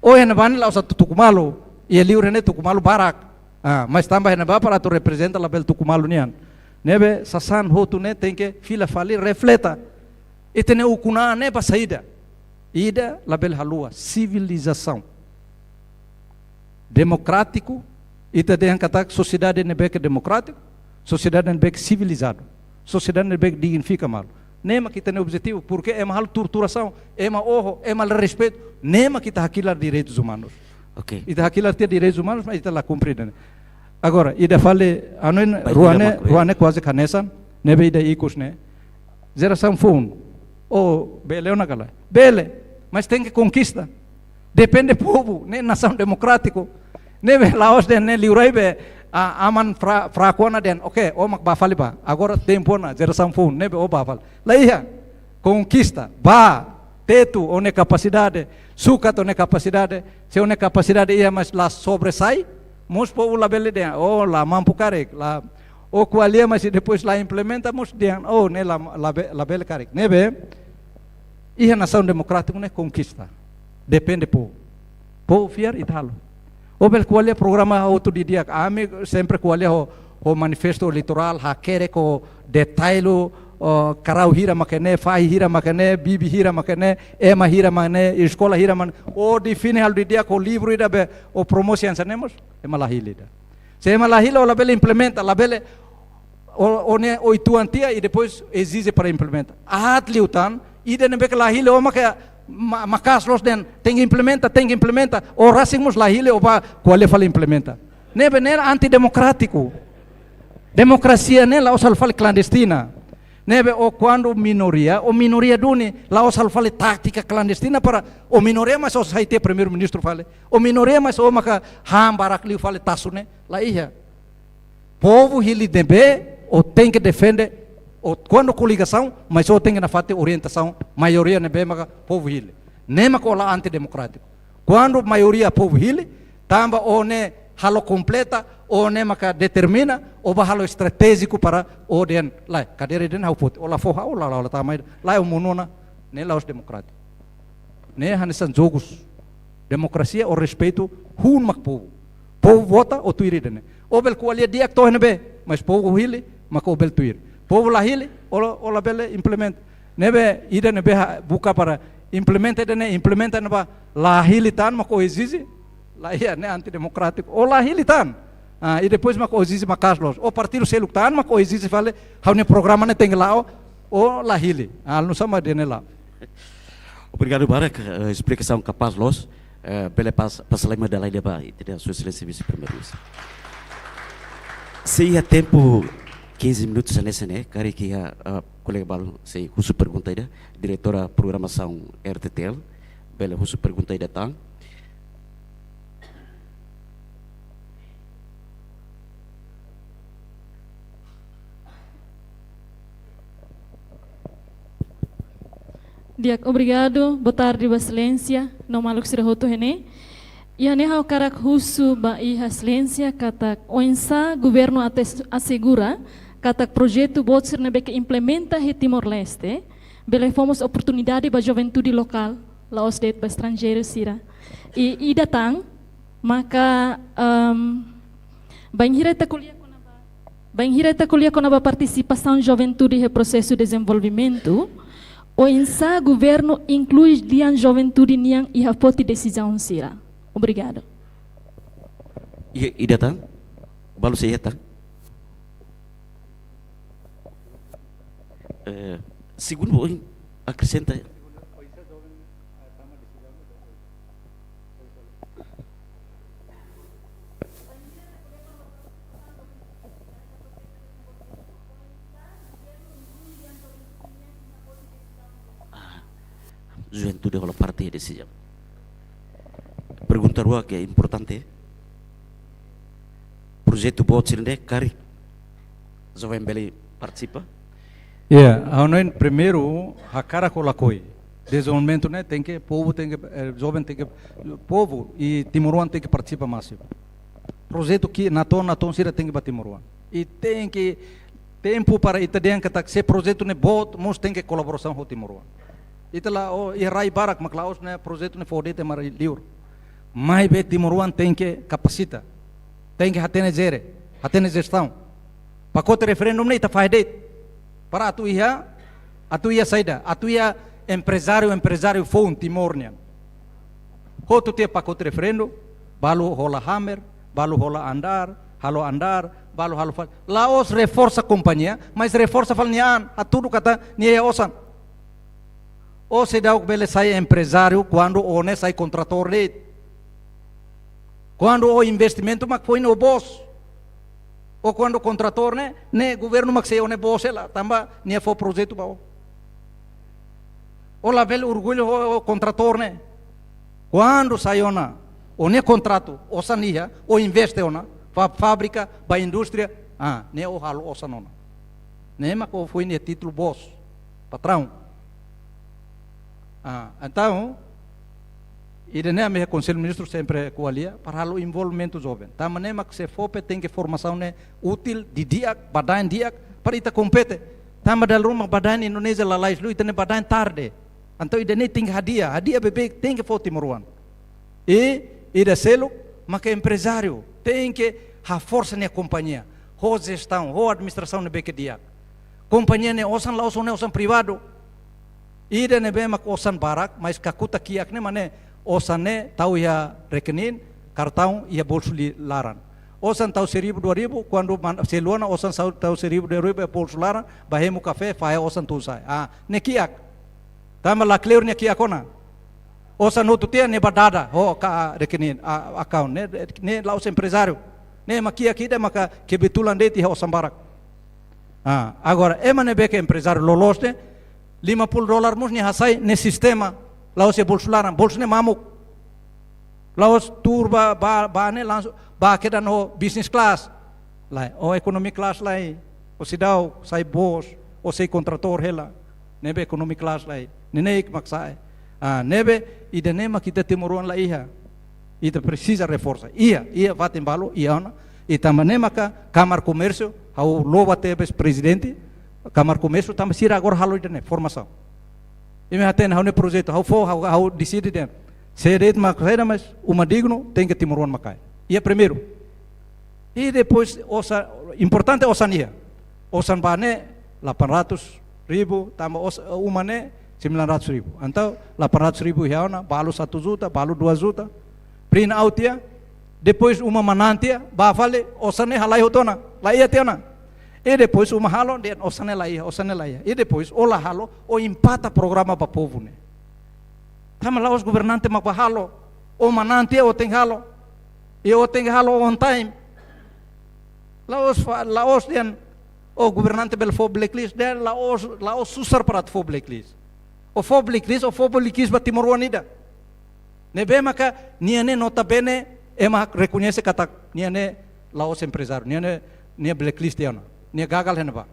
Ó iha ne'ebá ne'e la'ós atu tuku malu, iha liur ne'e tuku malu barak. Ah, mas tanba iha ne'ebá para atu reprezenta labele tuku malu nian. Ne'ebé sasán hotu ne'e tenke fila fali refleta. Ita-nia ukun-an ne'e ba saida. Ida labele haluha, sivilizasaun. Demokrátiku, ita dehan katak sosiedade ne'ebé ke demokrátiku, sosiedade ne'ebé ke sivilizadu, sosiedade ne'ebé ke dignifika malu. Ne'e mak ita-nia objetivu, porke ema halo torturasaun, ema oho, ema la respeitu, ne'e mak ita hakilar direitus umanus. Oke. Ita hakilar tiha direitus umanus, mas ita la kumpre ida-ne'e. Agora, ida fali, anu, baik, rua ne'e, mak, rua ne'e kuaze hanesan, ne'ebé ida ikus ne'e. Jerasaun foun. Ó bele ona ka lae? Bele. Mas tenke konkista. Depende povu, ne'e nasaun demokrátiku. Ne'ebé la'ós dehan ne'e liurai be, a, aman fra-, fraku ona dehan, oke, ó mak bá fali bá. Agora tempu ona, jerasaun foun, ne'ebé ó bá fali. La iha. Konkista, bá, tetu ó-nia kapasidade, sukat ó-nia kapasidade, se ó-nia kapasidade iha mas la sobressai, mós povu labele dehan, ó la mampu karik, la, ó ko'alia mas depois la implementa, mós dehan, ó ne'e la, labe-, labele karik. Ne'ebé, iha nasaun demokrátiku ne'e konkista. Depende povu. Povu fiar ita halo. Ó bele ko'alia programa hotu didi'ak. Ami sempre ko'alia ho, ho manifestu eleitorál, hakerek ho detallu, ó, karau hira mak ne'e, fahi hira mak ne'e, bibi hira mak ne'e, ema hira mak ne'e, eskola hira mak ne'e. Ó define halo didi'ak ho livru ida be, ó promosian sa ne'e mós, ema la hili ida. Se ema la hili, ó labele implementa, labele, ó, ó ne'e, ó uitoan tiha i depois ezije para implementa. Aat liután, ida ne'ebé ke la hili, ó mak, ma-, maka'as loos dehan, tenke implementa, tenke implementa. Ó rasik mós la hili, ó bá ko'alia fali implementa. Ne'ebé ne'e antidemokrátiku. Demokrasia ne'e la'ós halo fali klandestina. Ne'ebé ó kuandu minoria, ó minoria duni, la'ós halo fali tátika klandestina para ó minoria, mas ó sai tiha primeiru-ministru fali. Ó minoria, mas ó maka han barak liu fali tasu ne'e, la iha. Povu hili ne'ebé ó tenke defende, ó kuandu koligasaun, mas ó tenke nafatin orientasaun maioria ne'ebé maka povu hili. Ne'e maka ó la antidemokrátiku. Kuandu maioria povu hili, tanba ó ne'e halo kompleta, ó ne'e maka determina, ó bá halo estratéjiku para ó dehan, lae, kadeira ida-ne'e ha'u foti, ó la fó ha'u, ó la, la, la, tama ida, lae, ó monu ona, ne'e la'ós demokrátiku. Ne'e hanesan jogus. Demokrasia ó respeitu hun mak povu. Povu vota, ó tuir ida-ne'e. Ó bele ko'alia di'ak to'o iha ne'ebé, mas povu hili, maka ó bele tuir. Povu la hili, ó, ó labele implementa. Ne'ebé, ida ne'ebé ha-, buka para implementa ida-ne'e, implementa ne'ebá la hili tan, maka ó ezije, la iha, ne'e antidemokrátiku. Ó la hili tan. Ah, i depois maka ó ezije maka'as loos. Ó partidu seluk tan, maka ó ezije fali, ha'u-nia programa ne'e tenke la'o, ó la hili. Ah, nusá mak ida-ne'e la'o. Obrigadu barak, eh, esplikasaun kapás loos. Eh, bele pas, pasa lai mai dala ida ba, ita-nia Sua Exelénsia Vise-Primeiru-Ministru. Se iha tempu quinze minutos hanesan ne'e, karik iha, eh, kolega balu sei husu pergunta ida, diretora programasaun R T T L, bele husu pergunta ida tan. Di'ak, obrigadu. Boa tarde, Vossa Exelénsia, no maluk sira hotu iha ne'e. Iha ne'e ha'u hakarak husu ba Iha Exelénsia katak oinsá governu atu asegura katak projetu boot sira ne'ebé ke implementa iha Timor-Leste bele fó mós oportunidade ba juventude lokál, la'ós de'it ba estranjeiru sira. I ida tan, maka, ehm, bainhira ita ko'alia kona-ba, bainhira ita ko'alia kona-ba partisipasaun juventude iha prosesu dezenvolvimentu, oinsá governu inklui lian juventude nian iha foti desizaun sira? Obrigadu. Iha, ida tan? Balu sei iha tan? Eh, segundu, ohin akresenta. Ah, juventude hola parte iha desizaun. Pergunta rua ke importante. Projetu boot sira ne'e karik joven bele partisipa? Ya, ha'u hanoin primeiru, hakarak ka lakohi. Dezenvolvimentu ne'e tenke, povu tenke, eh, joven tenke, povu i timoroan tenke partisipa másimu. Projetu ke natoon, natoon sira tenke ba timoroan. I tenke tempu para ita dehan katak se projetu ne'e boot, mós tenke kolaborasaun ho timoroan. Ita la'o, iha rai barak mak la'ós ne'e projetu ne'e fó de'it ema rai liur. Maibé timoroan tenke kapasita. Tenke hatene jere, hatene jestaun. Pakote referendu ne'e ita fahe de'it. Para atu iha, atu iha saida, atu iha emprezáriu, emprezáriu foun Timor nian. Hotu tiha pakote referendu, balu hola hammer, balu hola andár, halo andár, balu halo fa-, la'ós reforsa kompañia, mas reforsa fali nia an, hatudu katak nia iha osan. Ó seidauk bele sai emprezáriu kuandu ó ne'e sai kontratór de'it. Kuandu ó investimentu mak foin ó bos. Ó kuandu kontratór ne'e, ne'e governu mak sei ó-nia bos hela, tanba nia fó projetu ba ó. Ó labele orgullu ho, ho kontratór ne'e. Kuandu sai ona, ó-nia kontratu, osan iha, ó investe ona, ba fábrika, ba indústria, ah, ne'e ó halo osan ona. Ne'e mak ó foin iha títulu bos, patraun. Ah, entaun, ida-ne'e ami iha Konsellu Ministru sempre ko'alia, para halo envolvimentu joven. Tanba ne'e mak SEFOPE tenke formasaun ne'e útil, didi'ak, badaen di'ak, para ita kompete. Tanba dala ruma badaen Indonézia lalais liu, ita-nia badaen tarde. Entaun ida-ne'e tenke hadi'a, hadi'a beibeik tenke fó timoroan. I ida seluk, maka emprezáriu tenke haforsa nia kompañia, ho jestaun, ho administrasaun ne'ebé ke di'ak. Kompañia nia osan la'ós ó-nia osan privadu. Ida ne'ebé mak osan barak, mas kakutak kiak ne'e mak ne'e, osan ne'e tau iha rekening, kartaun iha bolsu li-, laran. Osan tau seribu dua ribu, kuandu man-, selu ona osan sau-, tau seribu dua ribu iha bolsu laran, ba hemu kafé, fahe osan tun sa'e. Ah, ne'e kiak. Tanba la kleur nia kiak ona. Osan hotu tiha ne'e ba dada, ho ka rekening, a, account, ne'e, ne'e la'ós emprezáriu. Ne'e mak kiak ida maka kebetulan de'it iha osan barak. Ah, agora, ema ne'ebé ke emprezáriu loloos ne'e, lima puluh dolar mós nia hasai, ne'e sistema, la'ós iha bolsu laran, bolsu ne'e mamuk. La'ós tuur ba, ba, ba ne'e langsung, ba kedan ho business class. Lae, o economy class lae, o seidauk sai boss, o sei kontratór hela. Ne'ebé economy class lae, neineik mak sa'e. Ah, ne'ebé, ida-ne'e mak ita timoroan la iha. Ita presiza reforsa. Iha, iha fatin balu, iha ona. I tanba ne'e maka Kamar Komérsiu, ha'u louva tebes prezidente, Kamar Komérsiu tanba sira agora halo ida-ne'e, formasaun. Imi hatene ha'u-nia projetu, ha'u fó, ha'u, ha'u deside dehan. Sé de'it mak saida, mas uma dignu, tenke timoroan mak kaer. Iha primeiru. I depois, osan, importante osan iha. Osan ba ne'e, delapan ratus ribu, tanba os-, uma ne'e, sembilan ratus ribu. Entaun, delapan ratus ribu iha ona, balu satu juta, balu dua juta. Print out tiha, depois uma manán tiha, bá fali, osan ne'e halai hotu ona, la iha tiha ona. I depois uma halo, dehan osan ne'e la iha, osan ne'e la iha. I depois, o la halo, o empata programa ba povu ne'e. Tanba la'ós governante mak bá halo, o manán tiha o tenke halo. I o tenke halo on time. La'ós fa-, la'ós dehan, o governante bele fó blacklist, dehan la'ós, la'ós susar para atu fó blacklist. O fó blacklist, o fó blacklist ba timoroan ida. Ne'ebé maka, nia ne'e notabene, ema rekoñese katak, nia ne'e la'ós emprezáriu, nia ne'e, nia blacklist tiha ona, nia gagal iha ne'ebá.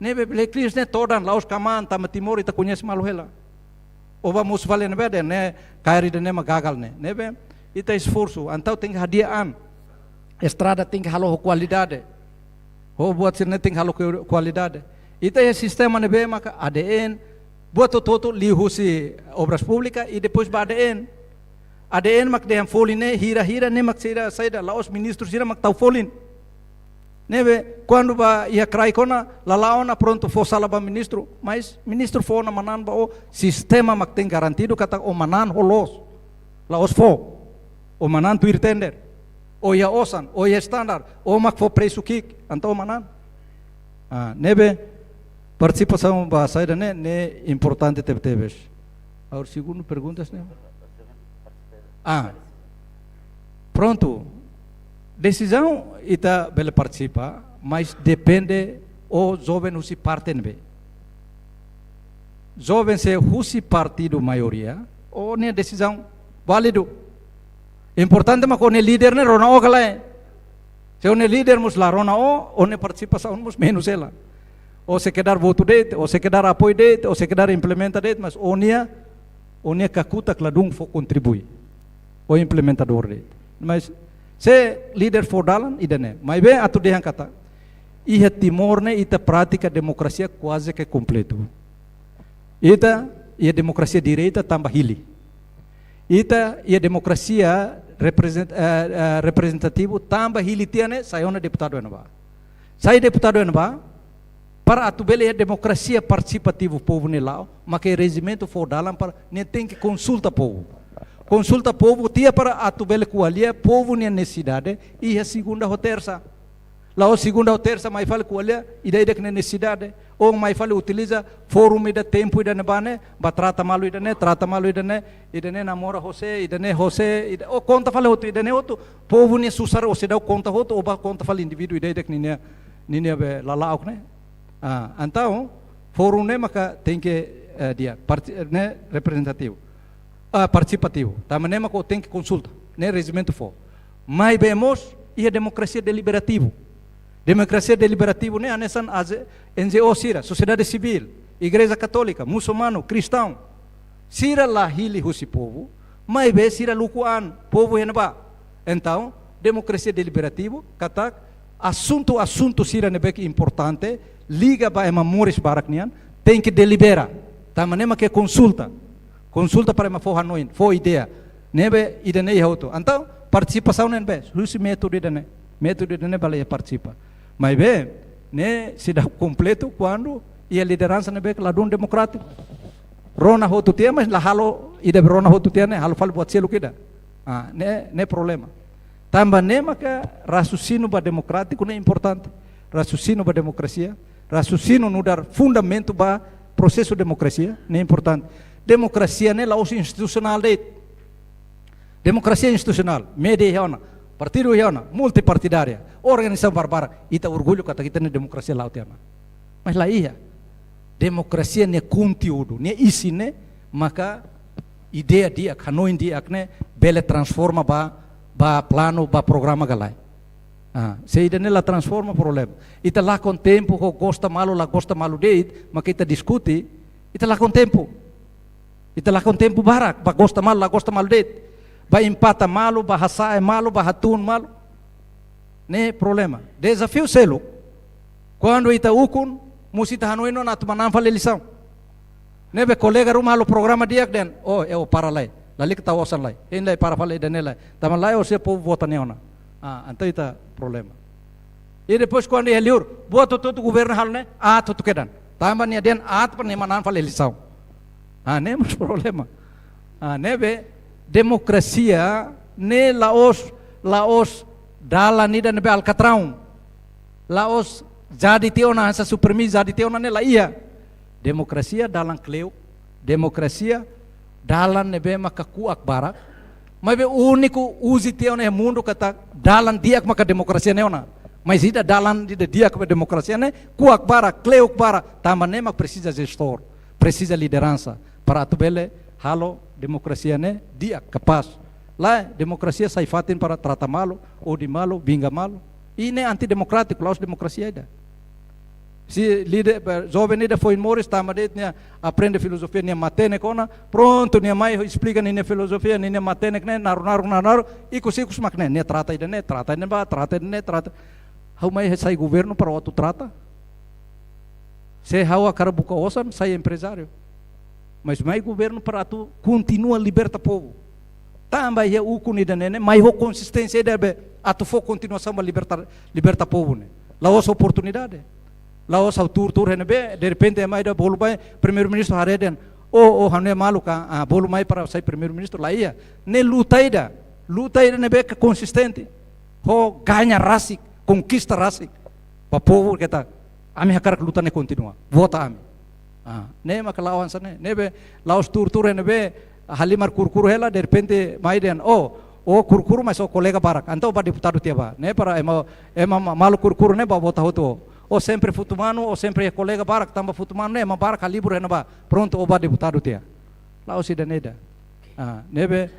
Ne'ebé blacklist ne'e todan, la'ós kmaan, tanba Timor ita koñese malu hela. O bá mosu fali ne'ebé dehan, ne'e, kaer ida-ne'e mak gagal ne'e. Ne'ebé, ita esforsu, entaun tenke hadi'a an. Estrada tenke halo ho kualidade. Ho buat sira-ne'e tenke halo ho kualidade. Ita iha sistema ne'ebé maka A D N, buat hotu-hotu liuhusi Obras Públikas, i depois ba A D N. A D N mak dehan folin ne'e, hira-hira ne'e mak sira saida, la'ós ministru sira mak tau folin. Ne'ebé, kuandu bá iha kraik ona, lala'ok ona prontu fó sala ba ministru, mas ministru fó ona manán ba o, sistema mak tenke garantidu katak o manán ho loos. La'ós fó, o manán tuir tender. O iha osan, o iha standar, o mak fó presu ki'ik, entaun o manán. Ah, ne'ebé, partisipasaun ba saida ne'e, ne'e importante tebetebes. Agora, segundu pergunta ne'e? Ah, prontu. Desizaun ita bele partisipa, mas depende o joven husi parte ne'ebé. Joven se husi partidu maioria, o-nia desizaun válidu. Importante mak o-nia líder ne'e rona ó ka lae. Se o-nia líder mós la rona ó, o-nia partisipasaun mós menus hela. O sekedar votu de'it, o sekedar apoiu de'it, o sekedar implementa de'it, mas o-nia, o-nia kakutak ladún fó kontribui. O implementadór de'it. Mas se líder fó dalan, ida-ne'e. Maibé atu dehan katak, iha Timor ne'e ita pratika demokrasia kuaze ke kompletu. Ita iha demokrasia direta tanba hili. Ita iha demokrasia reprezent-, eh, eh, reprezentativu tanba hili tiha ne'e sai ona deputadu iha ne'ebá. Sai deputadu iha ne'ebá, para atu bele iha demokrasia partisipativu povu ne'e la'o, mak rejimentu fó dalan para ne'e tenke konsulta povu. Konsulta povu tiha para atu bele ko'alia povu nia nesesidade iha segunda ho tersa. La'ós segunda ho tersa mai fali ko'alia ida-idak nia nesesidade. Ou mai fali utiliza fórum ida tempu ida ne'ebá ne'e, bá trata malu ida-ne'e, trata malu ida-ne'e, ida-ne'e namora ho sé, ida-ne'e ho sé, ida, ou konta fali hotu, ida-ne'e hotu. Povu nia susar o seidauk konta hotu, o bá konta fali indivíduu ida-idak ninia, ninia be lala'ok ne'e. Ah, entaun, fórum ne'e maka tenke, eh, di'ak, parti-, eh, ne'e reprezentativu. Ah, partisipativu. Tanba ne'e maka o tenke konsulta. Ne'e rejimentu fó. Maibé mós, iha demokrasia deliberativu. Demokrasia deliberativu ne'e hanesan A Z, N G O sira, sosiedade sivíl, Igreja Katólika, musulmanu, kristaun. Sira la hili husi povu, maibé sira luku an, povu iha ne'ebá. Entaun, demokrasia deliberativu, katak, asuntu-asuntu sira ne'ebé ke importante, liga ba ema moris barak nian, tenke delibera. Tanba ne'e mak konsulta. Konsulta para ema fó hanoin, fó ideia. Ne'ebé ida-ne'e iha hotu. Entaun, partisipasaun ne'ebé, husi métodu ida-ne'e. Métodu ida-ne'e bele partisipa. Maibé, ne'e seidauk kompletu kuandu iha lideransa ne'ebé ke ladún demokrátiku. Rona hotu tiha, mas la halo ida be rona hotu tiha ne'e, halo fali buat seluk ida. Ah, ne'e, ne'e problema. Tanba ne'e maka rasiosíniu ba demokrátiku ne'e importante. Rasiosíniu ba demokrasia, rasiosíniu nu'udar fundamentu ba prosesu demokrasia ne'e importante. Demokrasia ne'e la'ós institusionál de'it. Demokrasia institusionál, média iha ona, partidu iha ona, multipartidária, organizasaun barbarak, ita orgullu katak ita-nia demokrasia la'o tiha ona. Mas la iha. Demokrasia nia konteúdu, nia isi ne'e, maka ideia di'ak, hanoin di'ak ne'e bele transforma ba, ba planu, ba programa ka lae. Ah, se ida-ne'e la transforma, problema. Ita lakon tempu ho gosta malu, la gosta malu de'it, maka ita diskute, ita lakon tempu. Ita lakon tempu barak, ba gosta malu, la gosta malu de'it. Ba empata malu, ba hasa'e malu, ba hatún malu. Ne'e problema. Dezafiu seluk. Kuandu ita ukun, mós ita hanoin ona atu manán fali eleisaun. Ne'ebé kolega ruma halo programa di'ak dehan, oh, eu para lai. Lalika tau osan lai. Hein lai para fali ida-ne'e lai. Tanba lae ó-nia povu vota nia ona. Ah, entaun ita problema. I depois kuandu iha liur, buat hotu-hotu governu halo ne'e, aat hotu kedan. Tanba nia dehan aat para nia manán fali eleisaun. Ah, ne'e mós problema. Ah, ne'ebé demokrasia ne'e la'ós, la'ós dalan ida ne'ebé alkatraun. La'ós jadi tiha ona hanesan Supreme, jadi tiha ona ne'e la iha. Demokrasia dalan kle'uk, demokrasia dalan ne'ebé maka kuak barak. Maibé úniku uzi tiha ona iha mundu katak dalan di'ak maka demokrasia ne'e ona. Mas ida dalan ida di'ak ba demokrasia ne'e kuak barak, kle'uk barak. Tanba ne'e mak presiza jestór, presiza lideransa para atu bele halo demokrasia ne'e di'ak, kapás. Lae, demokrasia sai fatin para trata malu, odi malu, vinga malu. I ne'e antidemokrátiku, la'ós demokrasia ida. Se líder, eh, joven ida foin moris, tanba de'it nia aprende filozofia, nia matenek ona, prontu, nia mai esplika ninia filozofia, ninia matenek ne'e, naruk-naruk, naruk-naruk, ikus-ikus mak ne'e, nia trata ida-ne'e, trata ida-ne'ebá, trata ida-ne'e, trata. Ha'u mai sai governu para atu trata? Se ha'u hakarak buka osan, sai emprezáriu. Mas mai governu para atu kontinua liberta povu. Tanba iha ukun ida-ne'e ne'e, mai ho konsisténsia ida be atu fó kontinuasaun ba liberta, liberta povu ne'e. La'ós oportunidade. La'ós ha'u tuur-tuur iha ne'ebé, derrepente ema ida bolu mai, primeiru-ministru haree dehan, oh, oh, ha'u-nia maluk ka, ah, bolu mai para sai primeiru-ministru, la iha. Ne'e luta ida. Luta ida ne'ebé ke konsistente. Ho gaña rasik, konkista rasik. Ba povu keta, ami hakarak luta ne'e kontinua. Vota ami. Ah, ne'e maka la'o hanesan ne'e. Ne'ebé la'ós tuur-tuur ne'ebé halimar kuru-kuru hela, derrepente mai dehan, oh, oh kuru-kuru mas ó kolega barak. Entaun ó bá deputadu tiha bá. Ne'e para ema, ema ma-, maluk kuru-kuru ne'e bá vota hotu ó. Ó sempre futu manu, ó sempre kolega barak, tanba futu manu ne'e ema barak halibur iha ne'ebá. Prontu, ó bá deputadu tiha. La'ós ida-ne'e ida. Ah, ne'ebé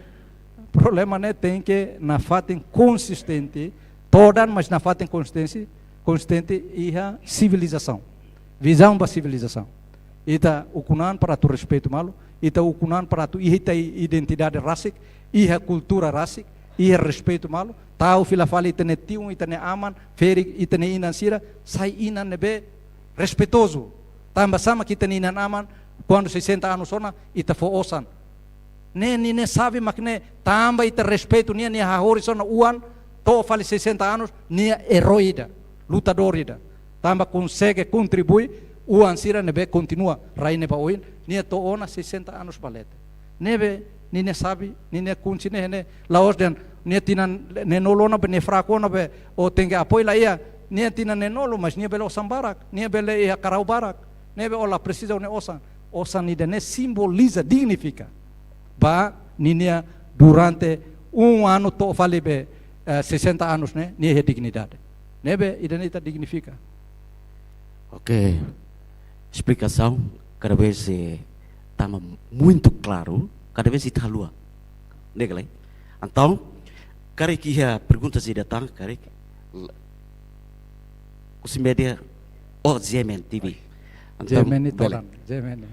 problema ne'e tenke nafatin konsistente, todan mas nafatin konsistente, konsistente iha sivilizasaun. Vizaun ba sivilizasaun. Ita ukun an para atu respeitu malu, ita ukun an para atu iha ita identidade rasik, iha kultura rasik, iha respeitu malu, tau fila fali ita-nia tiun, ita-nia aman, ferik, ita-nia inan sira, sai inan ne'ebé respeitozu. Tanba sá mak ita-nia inan-aman, kuandu sessenta anos ona, ita fó osan. Ne'e, ninia xave mak ne'e, tanba ita respeitu nia, nia hahoris ona oan, to'o fali sessenta anos, nia erói ida, lutadór ida. Tanba konsege kontribui, oan sira ne'ebé kontinua, rai ne'e ba oin, nia to'o ona sessenta anos ba leten. Ne'ebé, ninia xave, ninia kunci ne'e, ne'e, la'ós dehan, nia tinan neenulu ona be, nia fraku ona be, ó tenke apoiu la iha, nia tinan neenulu, mas nia bele osan barak, nia bele iha karau barak, ne'ebé ó la presiza ó-nia osan. Osan ida-ne'e simboliza, dignifika. Ba, ninia durante um ano to'o fali be, eh, sessenta anos ne'e, nia iha dignidade. Ne'ebé, ida-ne'e ita dignifika. Ok. Esplikasaun, kada vez, eh, tama muito claro, kada vez ita haluha. Ne'e ka lae? Entaun, karik iha perguntas ida tan, karik. Husi média, oh, G M N T V. Entaun, G M N bele. Todan, G M N.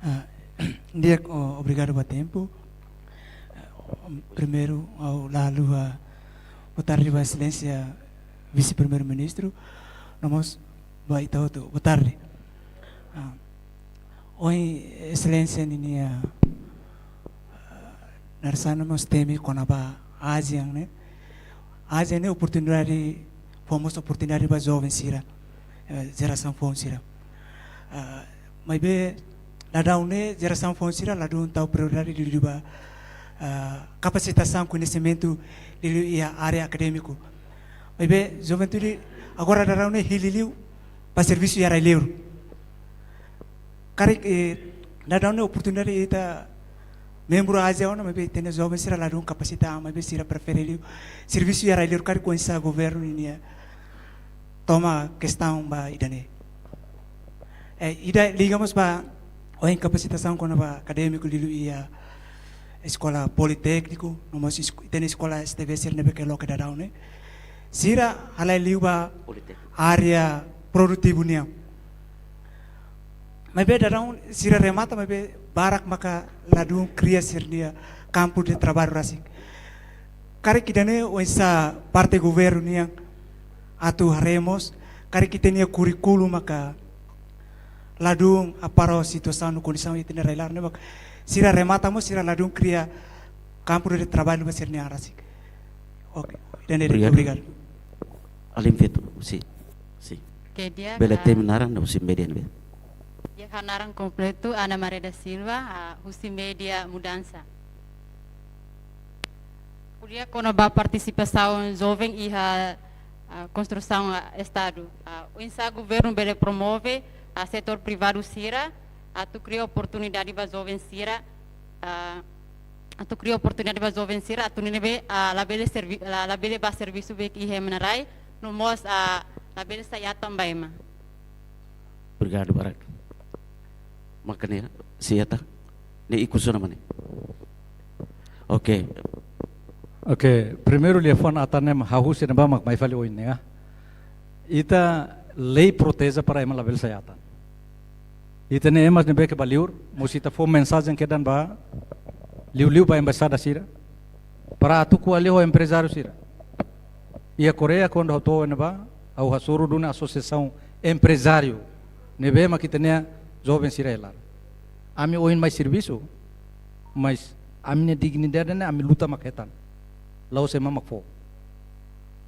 Ah, di'ak, oh, obrigadu ba tempu. Ah, primeiru, ha'u la haluha boa tarde ba Exelénsia Vise-Primeiru-Ministru, no mós ba ita hotu, boa tarde. Ah, ohin Exelénsia ninia, ah, naran sá no mós temi kona-ba ASEAN ne'e. ASEAN ne'e oportunidade, fó mós oportunidade ba joven sira, eh, jerasaun foun sira. Ah, maibé, daudaun ne'e, jerasaun foun sira ladún tau prioridade liuliu ba, ah, kapasitasaun, koñesimentu liuliu iha área akadémiku. Maibé, juventude agora daudaun ne'e hili liu, ba servisu iha rai-liur. Karik, eh, daudaun ne'e oportunidade ita membru ASEAN ona, maibé ita-nia joven sira ladún kapasita, maibé sira prefere liu servisu iha rai-liur, karik oinsá governu ninia toma kestaun ba ida-ne'e. Eh, ida liga mós ba ohin kapasitasaun kona-ba akadémiku liuliu iha eskola politékniku, no mós es-, ita-nia eskola S T B sira ne'ebé ke loke daudaun ne'e. Sira halai liu ba Politékniku. Área produtivu nian. Maibé daudaun sira remata, maibé barak maka ladún kria sira-nia kampu de traballu rasik. Karik ida-ne'e oinsá parte governu nian atu haree mós, karik ita-nia kurríkulu maka ladún apara situasaun no kondisaun ita-nia rai-laran ne'e maka sira remata mós sira ladún kria kampu de traballu ba sira-nia an rasik. Oke, ida-ne'e de'it, obrigadu. Obrigadu. Alin feto, si, si. Oke, di'ak, bele ah, temi naran, husi média ne'ebé? Di'ak, ha'u-nia naran kompletu Ana Maria da Silva, ah, husi média Mudansa. Ko'alia kona-ba partisipasaun joven iha, ah, konstrusaun, ah, Estadu. Ah, oinsá governu bele promove, ah, setór privadu sira, atu kria oportunidade ba joven sira, ah, atu kria oportunidade ba joven sira, atu nune'e be, ah, labele servi-, la, labele bá servisu beik iha ema nia rai, no mós, ah, labele sai atan ba ema. Obrigadu barak. Mak ne'e, sieta. Ne'e ikus ona mak ne'e. Oke. Oke, primeiru liafuan atan ne'e mak hahú sira ne'ebá mak mai fali oin ne'e, ah. Ita lei proteje para ema labele sai atan. Ita-nia ema ne'ebé ke ba liur, mós ita fó mensajen kedan ba liuliu ba embaixada sira, para atu ko'alia ho emprezáriu sira. Iha Koreia, kuandu ha'u to'o ne'ebá, ha'u hasoru duni asosiasaun emprezáriu ne'ebé mak ita-nia joven sira hela. Ami ohin mai servisu, mas ami-nia dignidade ne'e ami luta mak hetan. La'ós ema mak fó.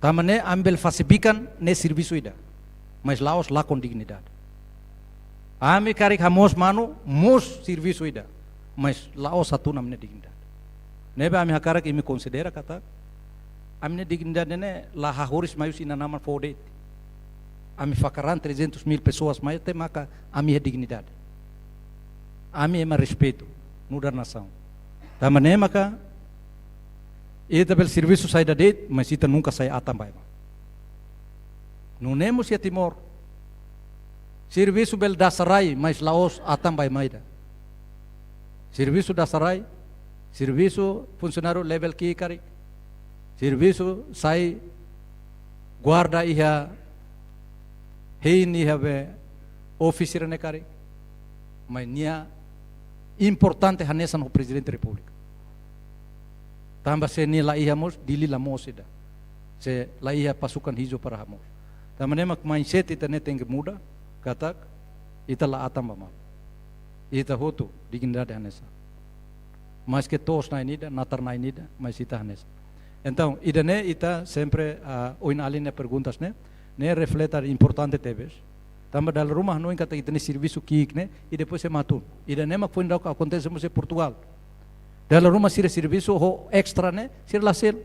Tanba ne'e ami bele fase bikan ne'e servisu ida, mas la'ós lakon dignidade. Ami karik hamoos manu, mós servisu ida, mas la'ós hatún ami-nia dignidade. Ne'ebé ami hakarak imi konsidera katak ami-nia dignidade ne'e la hahoris mai husi inan-aman fó de'it. Ami fakar an trezentos mil pessoas mai até maka ami iha dignidade. Ami ema respeitu, nu'udar nasaun. Tanba ne'e maka ita bele servisu saida de'it, mas ita nunka sai atan ba ema. Nune'e mós iha Timor. Servisu bele dasa rai, mas la'ós atan ba ema ida. Servisu dasa rai, servisu funsionáriu level ki'ik karik, servisu sai guarda iha hein iha be office sira-ne'e karik, mas nia importante hanesan ho Prezidente Repúblika. Tanba se nia la iha mós, Dili la moos ida. Se la iha pasukan hijau para hamoos. Tanba ne'e mak mindset ita-ne'e tenke muda, katak ita la atan ba malu. Ita hotu dignidade hanesan. Maske to'os na'in ida, natar na'in ida, mas ita hanesan. Entaun, ida-ne'e ita sempre, ah, ohin alin nia perguntas ne'e, ne'e reflete importante tebes. Tanba dala ruma hanoin katak ita-nia servisu ki'ik ne'e, i depois ema hatún. Ida-ne'e mak foin daudauk akontese mós iha Portugal. Dala ruma sira servisu ho extra ne'e, sira la selu.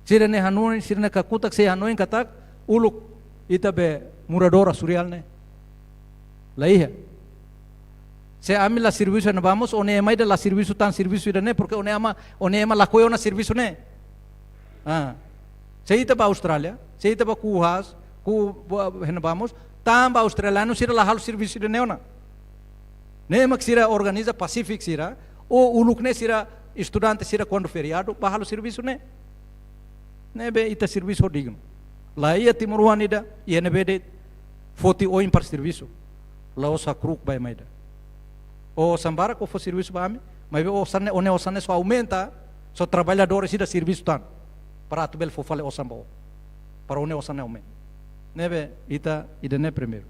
Sira-ne'e hanoin, sira-ne'e kakutak, sira hanoin katak uluk ita be moradór asurial ne'e. La iha. Se ami la servisu iha ne'ebá mós, ó-nia ema ida la servisu tan servisu ida-ne'e, porque ó-nia ema, ó-nia ema lakohi ona servisu ne'e. Ah. Se ita ba Austrália, se ita ba ku'u haas, ku'u ba, iha ne'ebá mós, tanba australianu sira la halo servisu ida-ne'e ona. Ne'e mak sira organiza Pacific sira, ou uluk ne'e sira estudante sira kuandu feriadu, bá halo servisu ne'e. Ne'ebé ita servisu ho dignu. La iha timoroan ida, iha ne'ebé de'it foti oin para servisu. La'ós hakru'uk ba ema ida. Ó osan barak ó fó servisu ba ami, maibé ó osan ne'e, ó-nia osan ne'e só aumenta, só traballadór sira servisu tan. Para atu bele fó fali osan ba ó. Para ó-nia osan ne'e aumenta. Ne'ebé ita, ida-ne'e primeiru.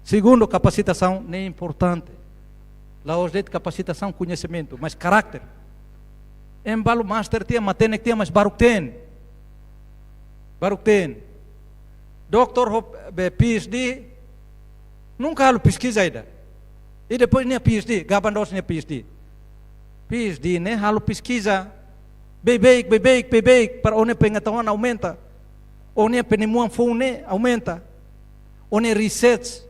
Segundu, kapasitasaun ne'e importante. La'ós de'it kapasitasaun koñesimentu, mas karakter. Ema balu master tiha, matenek tiha, mas baruk teen. Baruk teen. Doktór ho be PhD, nunka halo peskiza ida. I depois nia PhD, gaban doos nia PhD. PhD ne'e halo peskiza. Beibeik, beibeik, beibeik, para ó-nia pengetahuan aumenta. Ó-nia penemuan foun ne'e aumenta. ó-nia research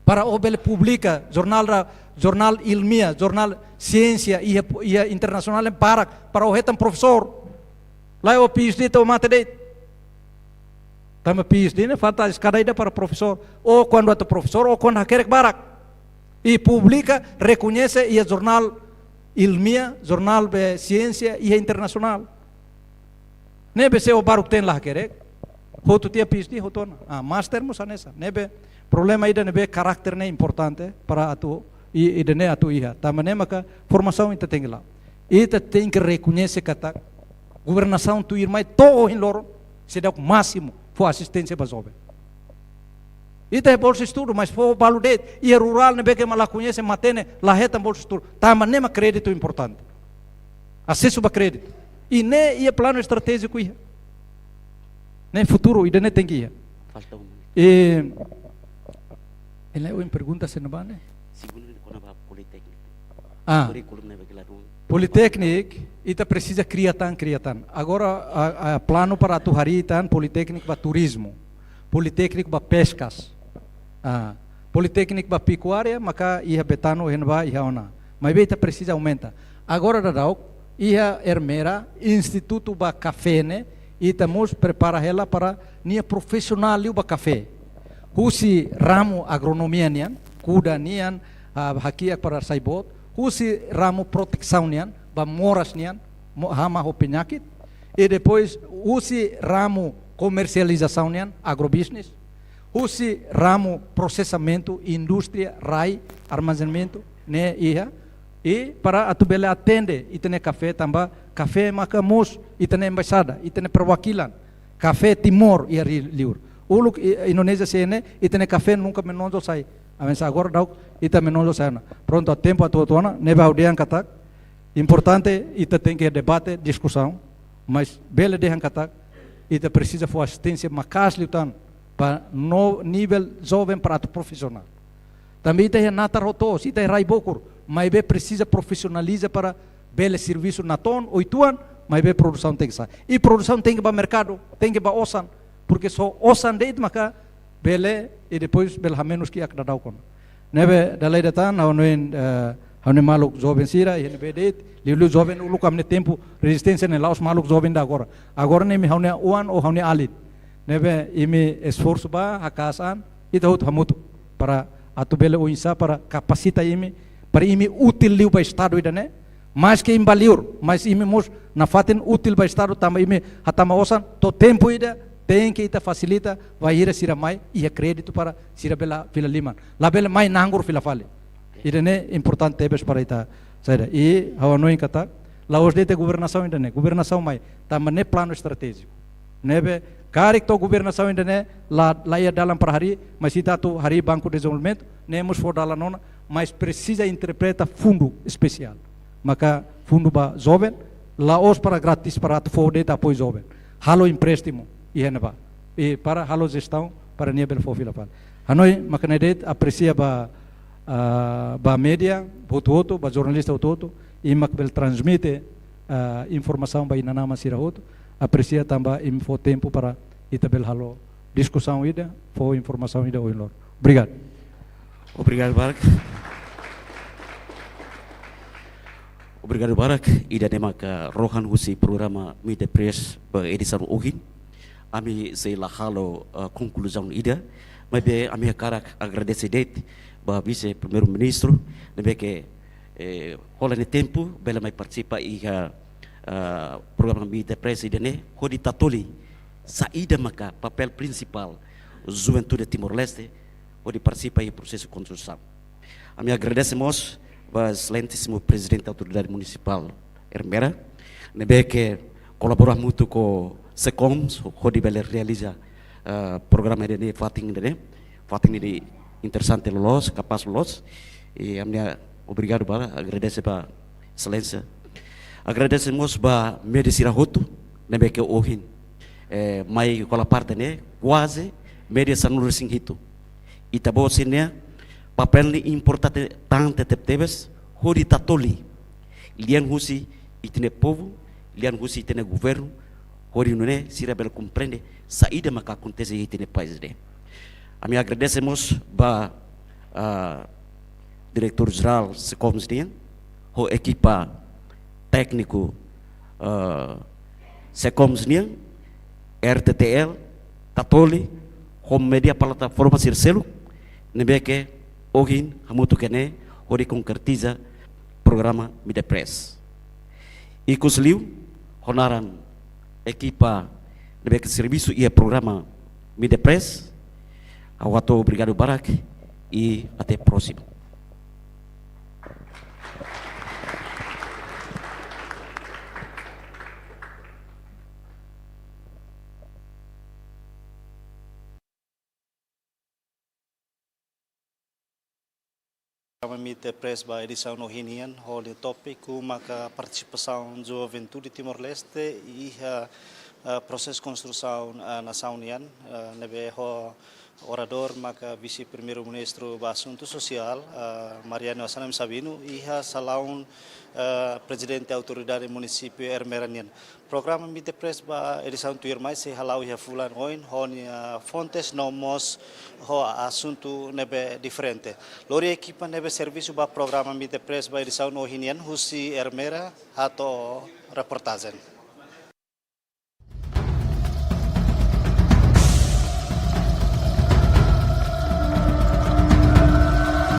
para ó bele publika jornál ra-, jornál ilmiah, jornál siénsia iha, iha internasionál ne'e barak para ó hetan profesór. Lae ó PhD to'o mate de'it. Tanba PhD ne'e falta eskada ida para profesór. Ó kuandu atu profesór, ó kuandu hakerek barak. I publika, rekoñese iha jornál ilmiah, jornál be siénsia iha internasionál. Ne'ebé se ó baruk-teen la hakerek, hotu tiha PhD hotu ona. Ah, master mós hanesan. Ne'ebé problema ida ne'ebé karakter ne'e importante para atu i, ida-ne'e atu iha. Tanba ne'e maka formasaun ita tenke la'o. Ita tenke rekoñese katak governasaun tuirmai to'o ohin loron seidauk másimu fó asisténsia ba joven. Ita iha bolsa estudu, mas fó balu de'it, iha rurál ne'ebé ke ema la koñese, matenek, la hetan bolsa estudu. Tanba ne'e mak kréditu importante. Asesu ba kréditu. I ne'e iha planu estratéjiku iha. Ne'e futuru, ida-ne'e tenke iha. Falta um. E, ela é uma pergunta, se não vai, né? Segundu, kona-ba politékniku. Ah. Kurríkulu ne'ebé ke ladún. Politékniku, ita presiza kria tan, kria tan. Agora, a, a planu para atu harii tan politékniku ba turizmu, politékniku ba peskas, ah, politékniku ba pekuária, maka iha Betano, iha ne'ebá, iha ona. Maibé ita presiza aumenta. Agora daudaun, iha Ermera, institutu ba kafé ne'e, ita mós prepara hela para nia profisionál liu ba kafé. Husi ramu agronomia nian, kuda nian, ah, hakiak para sai boot, husi ramu protesaun nian, ba moras nian, mo-, hama ho penyakit, i depois husi ramu komersializasaun nian, agrobusiness, husi ramu prosesamentu, indústria, rai, armazenamentu, ne'e iha, i para atu bele atende ita-nia kafé tanba kafé maka mós ita-nia embaixada, ita-nia perwakilan kafé Timor iha ri-, liur. Uluk i-, Indonézia C N, ita-nia kafé nunka menonjol sai. Avansa agora daudaun ita menonjol sai ona. Prontu, tempu atu hotu ona, ne'ebé ha'u dehan katak importante ita tenke debate, diskusaun, mas bele dehan katak ita presiza fó asisténsia maka'as liután ba no nivel joven para atu profisionál. Tanba ita iha natar hotu, ita iha rai bokur, maibé presiza profisionaliza para bele servisu natoon, oituan, maibé produsaun tenke sai. I produsaun tenke ba merkadu, tenke ba osan, porque só osan de'it maka bele, i depois bele hamenus kiak daudauk ona. Ne'ebé dala ida tan, ha'u hanoin, eh, ha'u-nia maluk joven sira, iha ne'ebé de'it, liuliu joven uluk ami-nia tempu rezisténsia ne'e la'ós maluk joven ida agora. Agora ne'e imi ha'u-nia oan ou ha'u-nia alin. Ne'ebé imi esforsu ba, haka'as an, ita hotu hamutuk para atu bele oinsá para kapasita imi, para imi útil liu ba Estadu ida-ne'e, maske imi bá liur, mas imi mós nafatin útil ba Estadu tanba imi hatama osan, to'o tempu ida, tenke ita fasilita, bainhira sira mai, iha kréditu para sira bele fila liman. Labele mai nganggur fila fali. Ida-ne'e importante tebes para ita saida. I ha'u hanoin katak, la'ós de'it governasaun ida-ne'e, governasaun mai, tanba ne'e planu estratéjiku. Ne'ebé, karik to'o governasaun ida-ne'e, la, la iha dalan para harii, mas ita atu harii Banku Dezenvolvimentu, ne'e mós fó dalan ona, mas presiza interpreta fundu espesiál. Maka fundu ba joven, la'ós para grátis para atu fó de'it apoiu joven. Halo empréstimu, iha ne'ebá. I para halo jestaun, para nia bele fó fila fali. Hanoin, maka ne'e de'it, apresia ba, ah, ba média, hotu-hotu, ba jornalista hotu-hotu, i mak bele transmite, ah, informasaun ba inan-aman sira hotu, apresia tanba imi fó tempu para ita bele halo diskusaun ida, fó informasaun ida ohin loron. Obrigadu. Obrigadu barak. Obrigadu barak, ida-ne'e maka rohan husi programa Meet the Press ba edisaun ohin. Ami sei la halo, eh, konkluzaun ida, maibé ami hakarak agradese de'it ba Vise Primeiru-Ministru, ne'ebé ke, eh, hola nia tempu, bele mai partisipa iha, eh, programa Meet the Press ida-ne'e, hodi tatoli saida maka papél prinsipál juventude Timor-Leste, hodi partisipa iha prosesu konstrusaun. Ami agradese mós ba Exelénsimu Prezidente Autoridade Munisipál Ermera, ne'ebé ke kolabora hamutuk ho SECOMS, hodi bele realiza, eh, programa ida-ne'e, fatin ida-ne'e, fatin ida interesante loloos, kapás loloos. I ami-nia obrigadu barak, agradese ba Exelénsia. Agradese mós ba média sira hotu, ne'ebé ke ohin, eh, mai hola parte ne'e, kuaze média sanulu-resin-hitu. Ita-boot sira-nia papél ne'e importante tan tebetebes, hodi tatoli lian husi ita-nia povu, lian husi ita-nia governu, hodi nune'e sira bele komprende saida maka akontese iha ita-nia país ne'e. Ami agradese mós ba, ah, Diretór Jerál SECOMS nian, ho ekipa tékniku, ah, SECOMS nian, R T T L, Tatoli, ho média plataforma sira seluk, ne'ebé ke ohin hamutuk iha ne'e hodi konkretiza programa Midpress. Ikusliu, ho naran ekipa ne'ebé ke servisu iha programa Midpress, ha'u hato'o obrigadu barak i até próxima. Programa Midpress ba edisaun ohin nian, ho nia tópiku maka partisipasaun juventude Timor-Leste iha, eh, prosesu konstrusaun, eh, nasaun nian, eh, ne'ebé ho oradór maka Vise-Primeiru-Ministru ba Asuntu Sosiál, eh, Mariano Assanami Sabino, iha salaun, eh, Prezidente Autoridade Munisípiu Ermera nian. Programa Midpress ba edisaun tuirmai sei hala'o iha fulan oin, ho nia fontes no mós ho asuntu ne'ebé diferente. Lori ekipa ne'ebé servisu ba programa Midpress ba edisaun ohin nian husi Ermera hato'o reportajen.